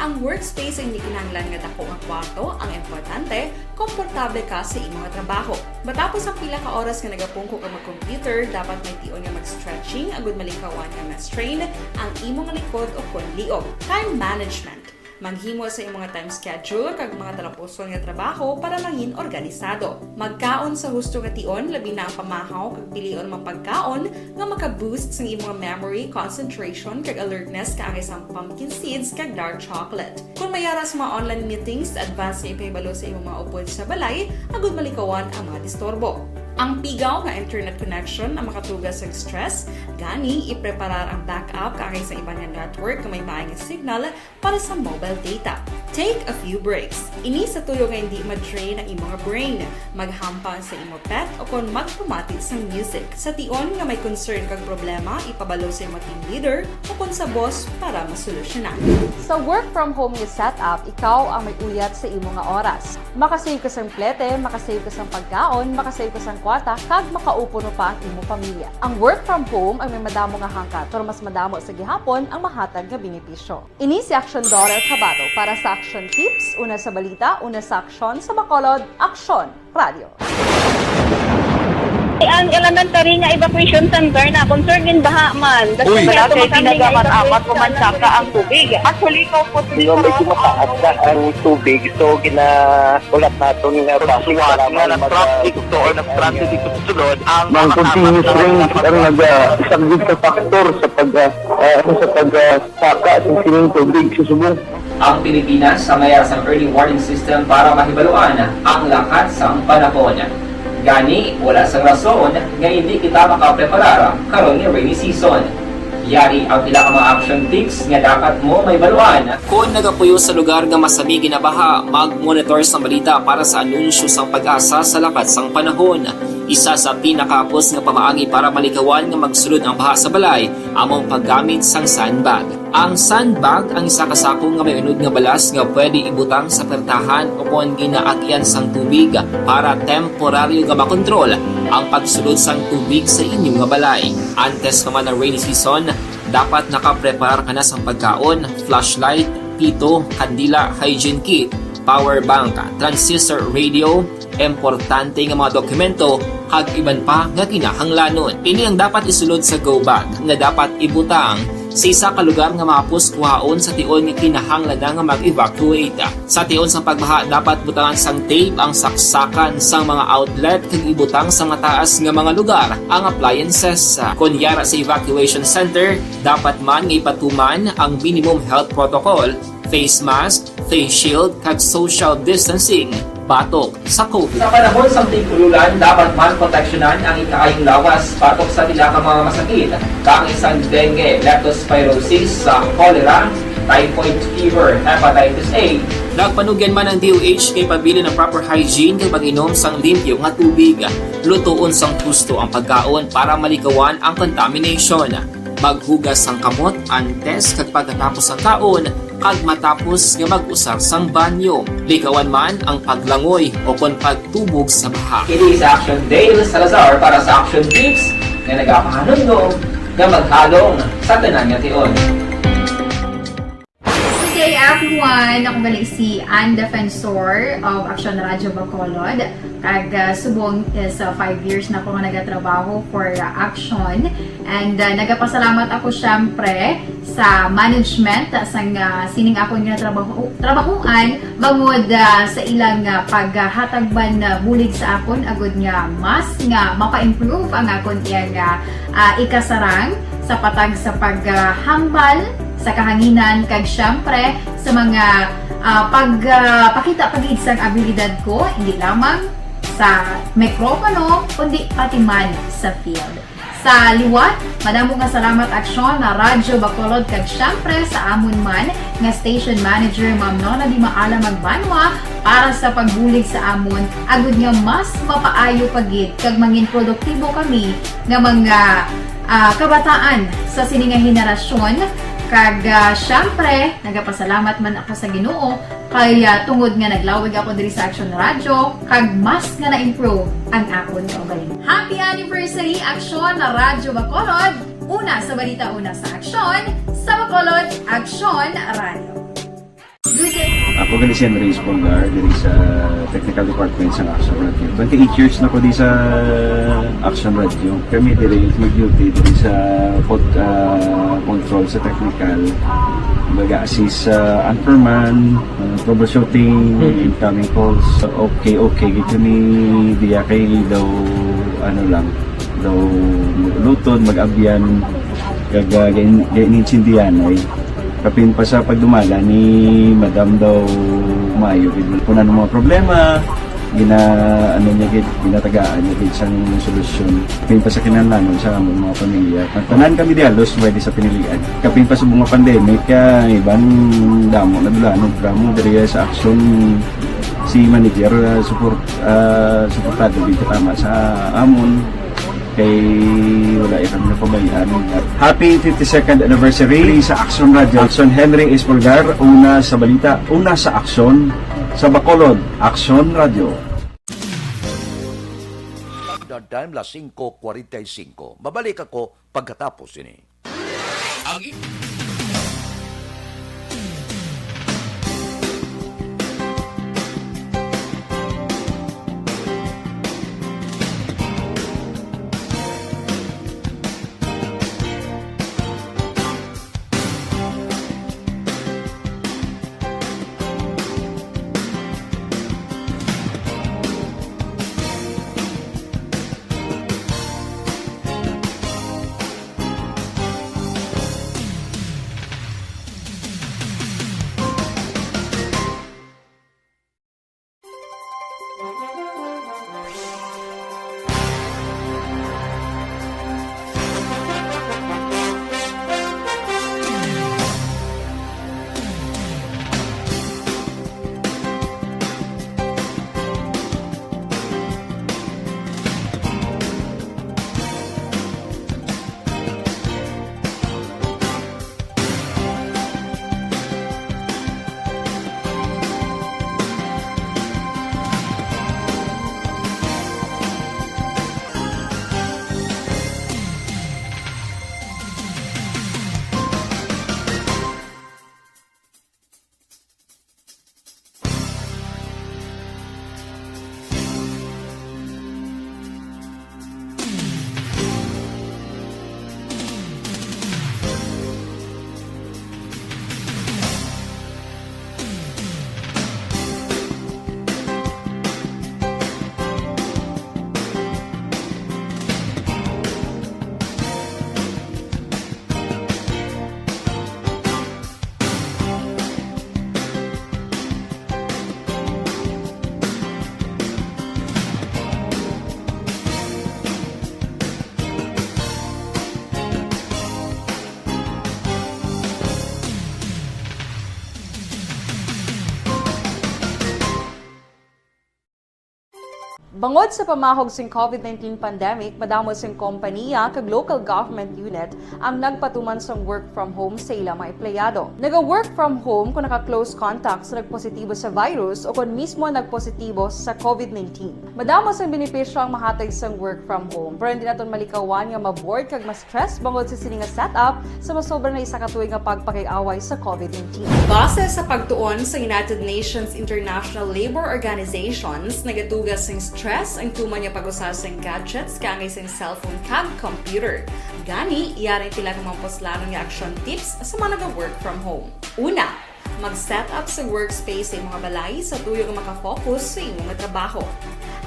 Ang workspace ay hindi kinahanglan nga dako nga kwarto, ang importante, komportable ka sa imo nga trabaho. Matapos ang pila ka oras nga nagapungko ka mag-computer, dapat may tion nga mag-stretching agud malikawan nga ma-strain ang imo nga likod o kon liog. Time management. Maghimo sa imo nga time schedule kag mga talapuson nga trabaho para mangin organisado. Magkaon sa husto nga tion, labi na ang pamahaw kag pilion mga pagkaon nga maka-boost sang imo nga memory, concentration, kag alertness kaangay sang pumpkin seeds kag dark chocolate. Kon may ara sa mga online meetings, advance nga ipahibalo sa imo mga upod sa balay agud malikawan ang mga disturbo. Ang pigaw nga internet connection ang makatuga sa stress, gani ipreparar ang backup kaangay sa iban nga network nga may maay nga signal para sa mobile data. Take a few breaks. Ini sa tuyo nga hindi ma-drain ang imo nga brain. Maghampang sa imo pet o kon magpamati sang music. Sa tion nga may concern kag problema, ipabalo sa imo team leader o kon sa boss para masolusyonan. Sa work from home nga setup, ikaw ang may uyat sa imo nga oras. Makasave ka sang plete, makasave ka sang pagkaon, makasave ka sang kwarta, kag makaupo pa ang imo pamilya. Ang work from home ang may madamo nga hangkat, pero mas madamo sa gihapon ang mahatag nga benepisyo. Ini si Action Daughter Kabato para sa Action Tips, una sa balita, una sa aksyon, sa Bacolod, Aksyon Radio. Ang elementary nga evacuation center na concern in baha man. Uy. Wala kay ginagamit-amat ko man saka ang tubig. Actually, ikaw po, Di ba, medyo mataas na ang tubig, so ginahulat naton nga base sa lamang nag-traffic to or nag-transit ito sa sulod, ang mga continuous rain ang nag-, ah, isa gid sa factor sa pag, ah, ah, ano, sa pag, ah, saka sa sining tubig sa subong. Ang Pilipinas sa mayar sang early warning system para mahibaluan ang lakat sang panahon. Gani, wala sang rason nga hindi kita makapreparar karon nga rainy season. Yari ang pila ka mga action tips nga dapat mo mahibaluan. Kon nagapuyo sa lugar nga masami ginabaha, mag-monitor sang balita para sa anunsyo sang PAGASA sa lakat sang panahon. Isa sa pinakahapos nga pamaagi para malikawan nga magsulod ang baha sa balay amo ang paggamit sang sandbag. Ang sandbag ang isa ka sako nga may unod nga balas nga pwede ibutang sa pertahan o kon ginaagyan sang tubig para temporaryo nga makontrol ang pagsulod sang tubig sa inyo nga balay. Antes pa man ang rainy season, dapat nakapreparar ka na sang pagkaon, flashlight, pito, kandila, hygiene kit, power bank, transistor radio, importante nga mga dokumento, kag iban pa nga kinahanglanon. Ini ang dapat isulod sa go bag nga dapat ibutang sa isa ka lugar nga mahapos kuhaon sa tion nga kinahanglan na nga mag-evacuate. Sa tion sang pagbaha, dapat butangan sang tape ang saksakan sang mga outlet kag ibutang sa mataas nga mga lugar ang appliances. Kon yara sa evacuation center, dapat man nga ipatuman ang minimum health protocol, face mask, face shield, kag social distancing batok sa COVID. Sa panahon sang tig-ululan, dapat man proteksyonan ang ikaayong lawas batok sa pila ka mga masakit, kaangay sang dengue, leptospirosis, sa cholera, typhoid fever, hepatitis A. Nagpanugyan man ang D O H kay pabilin ang proper hygiene kag pag-inom sang limpyo nga tubig. Lutoon sang husto ang pagkaon para malikawan ang contamination. Maghugas sang kamot antes kag pagkatapos sang kaon kag matapos nga mag-usar sang banyo. Likawan man ang paglangoy o kon pagtubog sa baha. Kini sa Action Dale Salazar para sa Action Tips nga nagapahanumdom nga maghalong sa tanan nga tion. Good day, everyone! Ako gali si Ann Defensor of Action Radio Bacolod. Kag, ah, subong is, ah, five years na ako nga nagatrabaho for, ah, Action. And, ah, nagapasalamat ako, syempre, sa management, ah, sang, ah, sining akon nga trabaho, trabahuan, bangod, ah, sa ilang, ah, paghatag man, ah, bulig sa akon, agud nga mas nga mapa-improve ang akon iyang, ah, ah, ikasarang sa patag sa paghambal sa kahanginan, kag syempre sa mga, ah, pag, ah, pakita pa gid sang abilidad ko, hindi lamang sa mikropono, kundi pati man sa field. Sa liwat, madamo nga salamat, Aksyon, na Radyo Bacolod, kag syempre sa amon man nga station manager, Ma'am Nona Di Maala Magbanwa, para sa pagbulig sa amon, agud nga mas mapaayo pa gid kag mangin produktibo kami nga mga, ah, kabataan sa sini nga henerasyon. Kag, ah, syempre, nagapasalamat man ako sa Ginoo kay, ah, tungod nga naglawig ako diri sa Action Radio, kag mas nga na-improve ang akon kaugalingon. Happy anniversary, Action Radyo Bacolod! Una sa balita, una sa aksyon, sa Bacolod, Action Radio. Good day. Ako gali si Henry Espolgar, diri sa Technical Department sa Action Radio. Twenty-eight years na ko di sa Action Radio. Kami diri mag-duty diri sa pod-, ah, control sa technical. Mag-assist sa anchorman, ah, troubleshooting, Mhm. incoming calls. Okay, okay, gid kami diya kay daw, ano lang, daw lutod, mag-abyan, kag, ah, gain-, gain-, intindihan ay. Kapin pa sa pagdumala ni Madam daw maayo gid. Kung ano mga problema, gina-, ano niya gid, ginatagaan niya gid sang solusyon. Kapin pa sa kinahanglanon sa among mga pamilya. Tanan kami di halos pwede sa pinilian. Kapin pa sa mga pandemic, ah, iban damo na dula, ano, damo diri sa Action si manager, ah, support, ah, suportado gid tama sa amon. Kay wala ya kami napabayaan. Happy fifty-second anniversary sa Action Radio. Action Henry Espolgar, una sa balita, una sa aksyon, sa Bacolod, Action Radio. Time na, time na, singko kwarenta y singko. Mabalik ako pagkatapos ini. Ang i- Bangod sa pamahog sing COVID nineteen pandemic, madamo sing kompaniya kag local government unit ang nagpatuman sang work from home sa ila mga empleyado. Naga-work from home kung naka-close contact sa nagpositibo sa virus o kon mismo nagpositibo sa COVID nineteen. Madamo sang benepisyo ang mahatag sang work from home, pero hindi naton malikawan nga ma-bored kag ma-stress bangod sa sini nga setup sa masobra na isa ka tuig nga pagpakig-away sa COVID nineteen. Base sa pagtuon sa United Nations International Labour Organizations, nagatuga sing stress ang tuman nga pag-usa sing gadgets kaangay sing cellphone kag computer. Gani, yari ang pila ka mga puslanon nga action tips sa mga naga-work from home. Una, mag-set up sa workspace sa imong balay sa tuyo nga makafocus sa imong trabaho.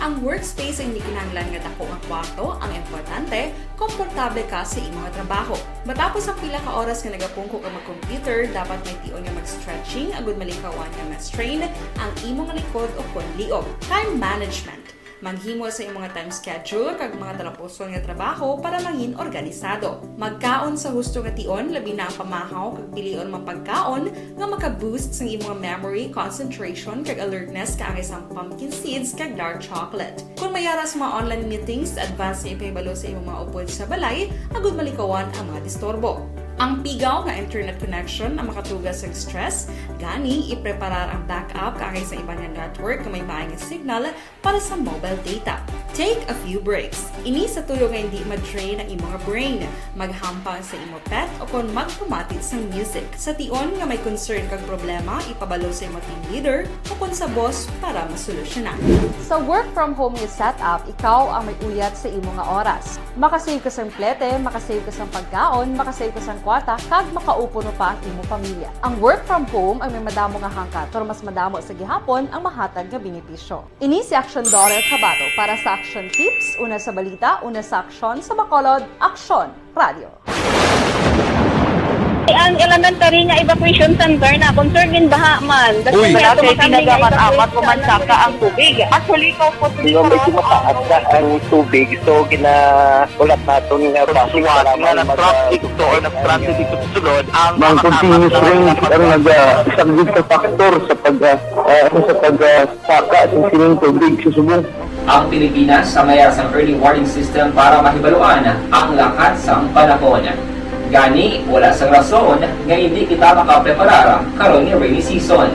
Ang workspace ay hindi kinahanglan nga dako nga kwarto, ang importante, komportable ka sa imong trabaho. Matapos ang pila ka oras nga nagapungko ka mag-computer, dapat may tion nga mag-stretching agud malikawan nga ma-strain ang imong likod o kon liog. Time management. Maghimo sa imong time schedule kag mga talapuson nga trabaho para mangin organisado. Magkaon sa husto nga tion, labi na ang pamahaw kag pilion mga pagkaon nga maka-boost sang imong memory, concentration, kag alertness kaangay sang pumpkin seeds kag dark chocolate. Kung may ara sa mga online meetings, advance nga ipahibalo sa imong mga upod sa balay agud malikawan ang mga disturbo. Ang pigaw nga internet connection ang makatuga sa stress, gani ipreparar ang backup kaangay sa iban nga network nga may maay nga signal para sa mobile data. Take a few breaks. Ini sa tuyo nga hindi ma-drain ang imo nga brain. Maghampang sa imo pet o kon magpamati sang music. Sa tion nga may concern kag problema, ipabalo sa imo team leader o kon sa boss para masolusyonan. Sa work from home nga setup, ikaw ang may uyat sa imo nga oras. Makasave ka sang plete, makasave ka sang pagkaon, makasave ka sang kwarta, kag makaupo no pa ang imo pamilya. Ang work from home ang may madamo nga hangkat, pero mas madamo sa gihapon ang mahatag nga benepisyo. Ini si Action Daughter Kabato para sa Action Tips, una sa balita, una sa aksyon, sa Bacolod, Aksyon Radio. Ang elementary nga evacuation center na concern gin baha man. Uy, wala kay tinaga man amat ko man saka ang tubig. Actually, ko po. Medyo mataas na ang tubig, so ginaulat naton nga basi na traffic to or nag-transit dito sa sulod ang mga continuous rain ang nag-, ah, isang big factor sa pag, ah, ah, sa pag, ah, saka sa sining tubig sa subong. Ang Pilipinas ang may sang early warning system para mahibaluan ang lakat sang panahon. Gani, wala sang rason nga hindi kita makapreparar karon nga rainy season.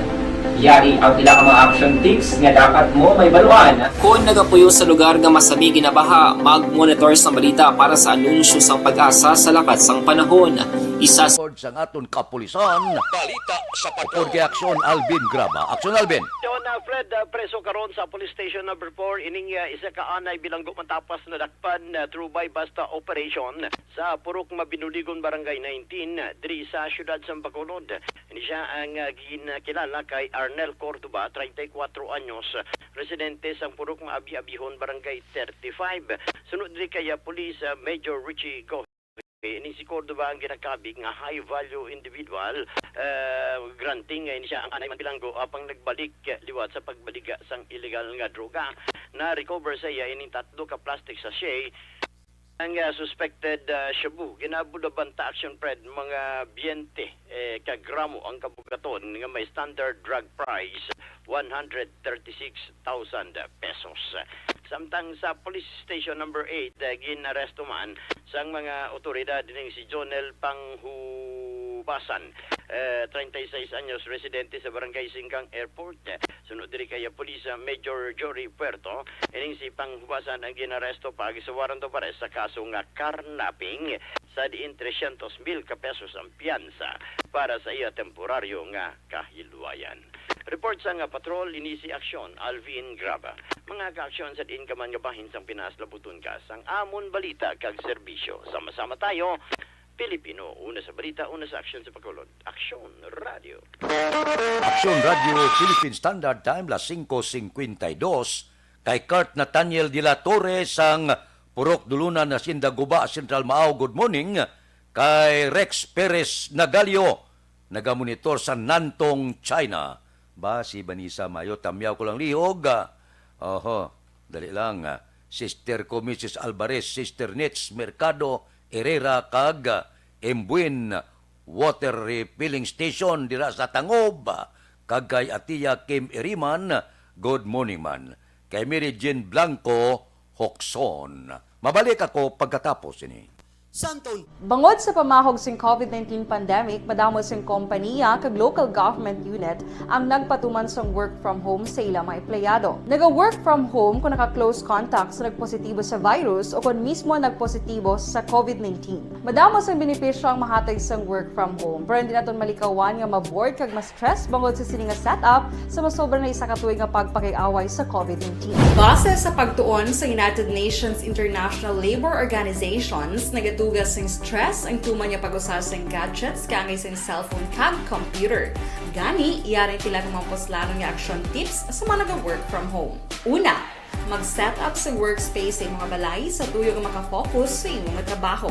Yari ang pila ka mga action tips nga dapat mo mahibaluan. Kon nagapuyo sa lugar nga masami ginabaha, mag-monitor sang balita para sa anunsyo sang PAGASA sa lakat sang panahon. Isa sa Record sang aton kapulisan. Balita sa Patrol. Upod kay Aksyon Alvin Graba. Aksyon Alvin. John, uh, Fred, uh, preso karon sa Police Station Number Four ining, uh, isa ka anay bilanggo matapos nadakpan, uh, through buy-bust operation sa Purok Mabinuligon, Barangay nineteen, uh, diri sa siyudad sa Bacolod. Ini siya ang, uh, ginakilala kay Arnel Cordova, treinta y cuatro anyos, uh, residente sa Purok Maabi-abihon, Barangay thirty-five. Sunod diri kay, uh, Police, uh, Major Richie Go. Ini si Cordova ang ginakabig nga high value individual, eh, granting nga ini siya ang anay man bilanggo apang nagbalik liwat sa pagbaligya sang illegal nga droga. Na-recover sa iya ining tatlo ka plastic sachet. Ang, ah, suspected, ah, shabu, ginabudabanta action, Fred, mga biyente, eh, ka gramo ang kabugaton nga may standard drug price, one hundred thirty-six thousand pesos. Samtang sa Police Station Number Eight, eh, gin-aresto man sang mga otoridad ining si Jonel Panghubasan, eh, treinta y seis anyos, residente sa Barangay Singkang Airport. Sunod diri kay Police, ah, Major Jory Puerto, ining si Panghubasan ang gin-aresto pa sa warrant of arrest sa kaso nga carnapping, sa diin trescientos mil ka pesos ang piyansa para sa iya temporaryo nga kahilwayan. Report sang Patrol, ini si Aksyon Alvin Graba. Mga kaaksyon, sa diin ka man nga bahin sang Pinas, labuton ka sang amon balita kag serbisyo. Sama-sama tayo, Pilipino, una sa balita, una sa aksyon sa Bacolod. Aksyon Radio. Aksyon Radio, Philippine Standard Time, las singko singkwenta y dos. Kay Kurt Nathaniel de la Torre sang Purok Dulunan, Hacienda Guba, Central Maao, good morning. Kay Rex Perez Nagalio, nagamonitor sa Nantong, China. Ba, si Vanessa Mayo, tamyaw ko lang lihog, ah. Oho, dali lang, ah. Sister ko, Missus Alvarez, Sister Nitz Mercado, Herrera, kag, ah, Embuin Water Refilling Station dira sa Tangob, ah, kag kay Atiya Kim Iriman, good morning man. Kay Mary Jane Blanco, Hokson. Mabalik ako pagkatapos ini. Bangod sa pamahog sing COVID nineteen pandemic, madamo sing kompanya kag local government unit ang nagpatuman sang work from home sa ila mga empleyado. Naga-work from home kung naka-close contact sa nagpositibo sa virus o kon mismo nagpositibo sa COVID nineteen. Madamo sang benepisyo ang mahatag sang work from home, pero hindi naton malikawan nga ma-bored kag ma-stress bangod sa sini nga setup sa masobra na isa ka tuig nga pagpakig-away sa COVID nineteen. Base sa pagtuon sa United Nations International Labor Organizations, nagatuga sing stress ang tuman nga pag-usa sing gadgets kaangay sing cellphone kag computer. Gani, yari ang pila ka mga puslanon nga action tips sa mga naga-work from home. Una, mag-set up sa workspace sa imong balay sa tuyo nga makafocus sa imong nga trabaho.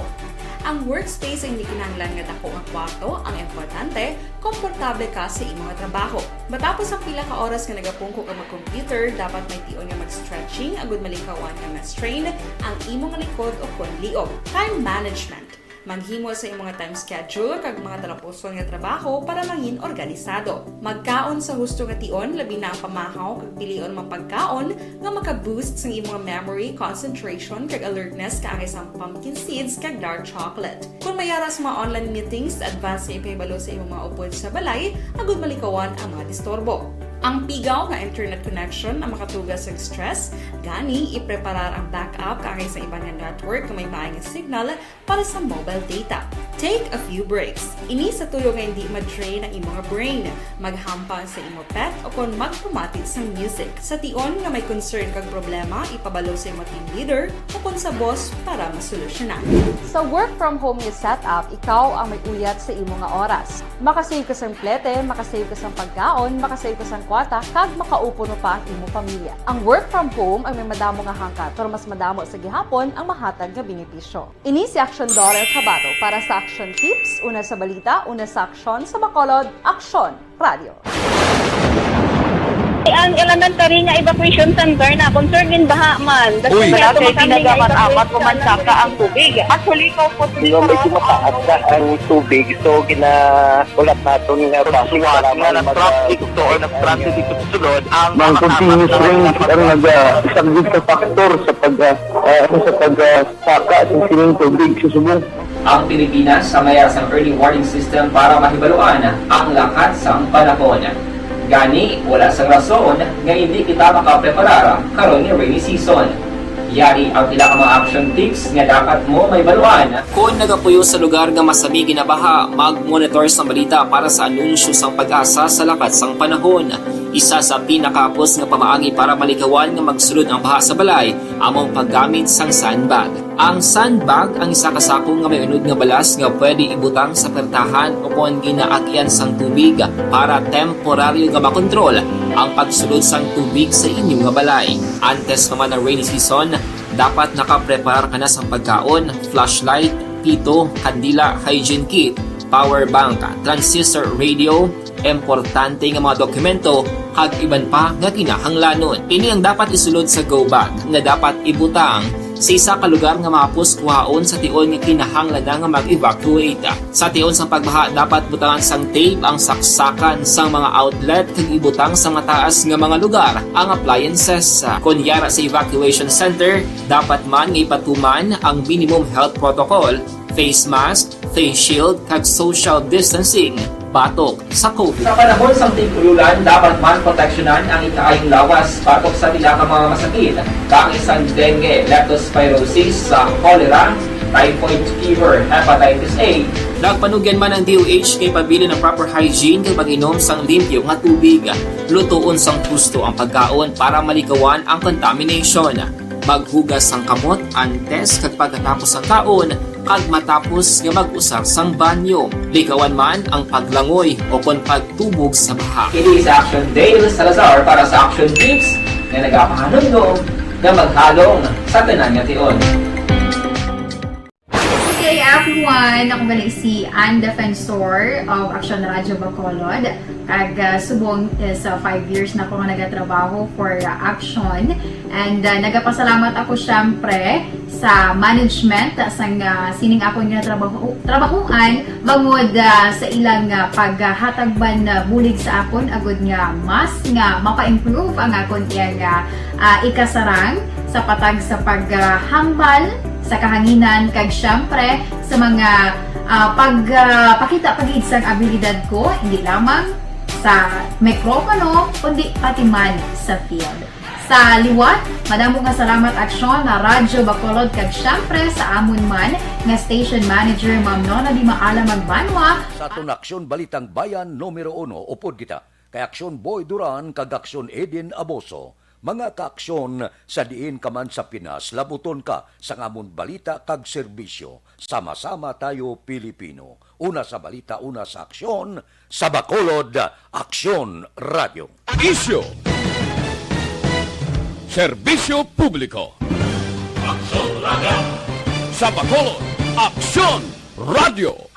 Ang workspace ay hindi kinahanglan nga dako nga kwarto, ang importante, komportable ka sa imong nga trabaho. Matapos ang pila ka oras nga nagapungko ka mag-computer, dapat may tion nga mag-stretching agud malikawan nga ma-strain ang imong likod o kon liog. Time management. Maghimo sa imong nga time schedule kag mga talapuson nga trabaho para mangin organisado. Magkaon sa husto nga tion, labi na ang pamahaw kag pilion mga pagkaon nga maka-boost sang imong memory, concentration, kag alertness kaangay sang pumpkin seeds kag dark chocolate. Kung may ara sa mga online meetings, advance nga ipahibalo sa imong mga upod sa balay agud malikawan ang mga disturbo. Ang pigaw nga internet connection ang makatuga sang stress, gani ipreparar ang backup kaangay sa iban nga network nga may maay nga signal para sa mobile data. Take a few breaks. Ini sa tuyo nga hindi ma-drain ang imo nga brain. Maghampang sa imo pet o kon magpamati sang music. Sa tion nga may concern kag problema, ipabalo sa imo team leader o kon sa boss para masolusyonan. Sa work from home nga setup, ikaw ang may uyat sa imo nga oras. Makasave ka sang plete, makasave ka sang pagkaon, makasave ka sang kwarta, kag makaupod mo pa ang imo pamilya. Ang work from home ang may madamo nga hangkat, pero mas madamo sa gihapon ang mahatag nga benepisyo. Ini si Action Daughter Kabato para sa Action Tips, una sa balita, una sa aksyon, sa Bacolod, Aksyon Radio. Ang elementary nga evacuation center na concerned in baha man. Uy, wala kay pinagaman amat ko man saka ang tubig. Actually, ko po. Di ba medyo mataas na ang tubig, so ginahulat naton nga basi nga na-traffic to or na-stranded dito sa sulod ang mga continuous rain ang nagasaglit sa factor sa pag ah, ah, sa pag ah, Saka sa sining tubig sa subong. Ang Pilipinas ang may sang early warning system para mahibaluan ang lakat sang panahon. Gani, wala sang rason nga hindi kita makapreparar karon nga rainy season. Yari ang pila ka mga action tips nga dapat mo mahibaluan. Kon nagapuyo sa lugar nga masami ginabaha, mag-monitor sang balita para sa anunsyo sang PAGASA sa lakat sang panahon. Isa sa pinakahapos nga pamaagi para malikawan nga magsulod ang baha sa balay amo ang paggamit sang sandbag. Ang sandbag ang isa ka sako nga may unod nga balas nga pwede ibutang sa pertahan o kon ginaagyan sang tubig para temporaryo nga makontrol ang pagsulod sang tubig sa inyo nga balay. Antes pa man ang rainy season, dapat nakapreparar ka na sang pagkaon, flashlight, pito, kandila, hygiene kit, power bank, transistor radio, importante nga mga dokumento, kag iban pa nga kinahanglanon. Ini ang dapat isulod sa go bag nga dapat ibutang sa isa ka lugar nga mahapos kuhaon sa tion nga kinahanglan na nga mag-evacuate. Sa tion sang pagbaha, dapat butangan sang tape ang saksakan sang mga outlet kag ibutang sa mataas nga mga lugar ang appliances. Kon yara sa evacuation center, dapat man nga ipatuman ang minimum health protocol, face mask, face shield, kag social distancing batok sa COVID. Sa panahon sang tig-ululan, dapat man proteksyonan ang ikaayong lawas batok sa pila ka mga masakit, kaangay sang dengue, leptospirosis, sa cholera, typhoid fever, hepatitis A. Nagpanugyan man ang DOH nga ipabilin ang proper hygiene kag mag-inom sang limpyo nga tubig. Lutoon sang husto ang pagkaon para malikawan ang contamination. Maghugas sang kamot antes kag pagkatapos sang kaon kag matapos nga mag-usar sang banyo. Likawan man ang paglangoy o kon pagtubog sa baha. Kini si Action Dale Salazar para sa Action Tips nga nagapahanumdom nga maghalong sa tanan nga tion. T K F One, ako gali si Ann Defensor of Action Radio Bacolod. Kag ah, subong is ah, five years na ako nga nagatrabaho for ah, Action. And ah, nagapasalamat ako syempre sa management sang ah, sining akon nga trabaho trabahuan bangod ah, sa ilang ah, paghatag man ah, bulig sa akon agud nga mas nga mapa-improve ang akon iyang ah, ah, ikasarang sa patag sa paghambal sa kahanginan kag syempre sa mga ah, pagpakita pa gid sang abilidad ko, hindi lamang sa mikropono kundi pati man sa field. Sa liwat, madamo nga salamat Aksyon na Radyo Bacolod kag syempre sa amon man nga station manager, Ma'am Nona Di Maala Magbanwa. Sa aton Aksyon Balitang Bayan numero uno, upod kita kay Aksyon Boy Duran kag Aksyon Eden Aboso. Mga kaaksyon, sa diin ka man sa Pinas, labuton ka sang amon balita kag serbisyo. Sama-sama tayo, Pilipino. Una sa balita, una sa aksyon, sa Bacolod, Aksyon Radio. Isyu. Serbisyo publiko. Aksyon Radio. Sa Bacolod, Aksyon Radio.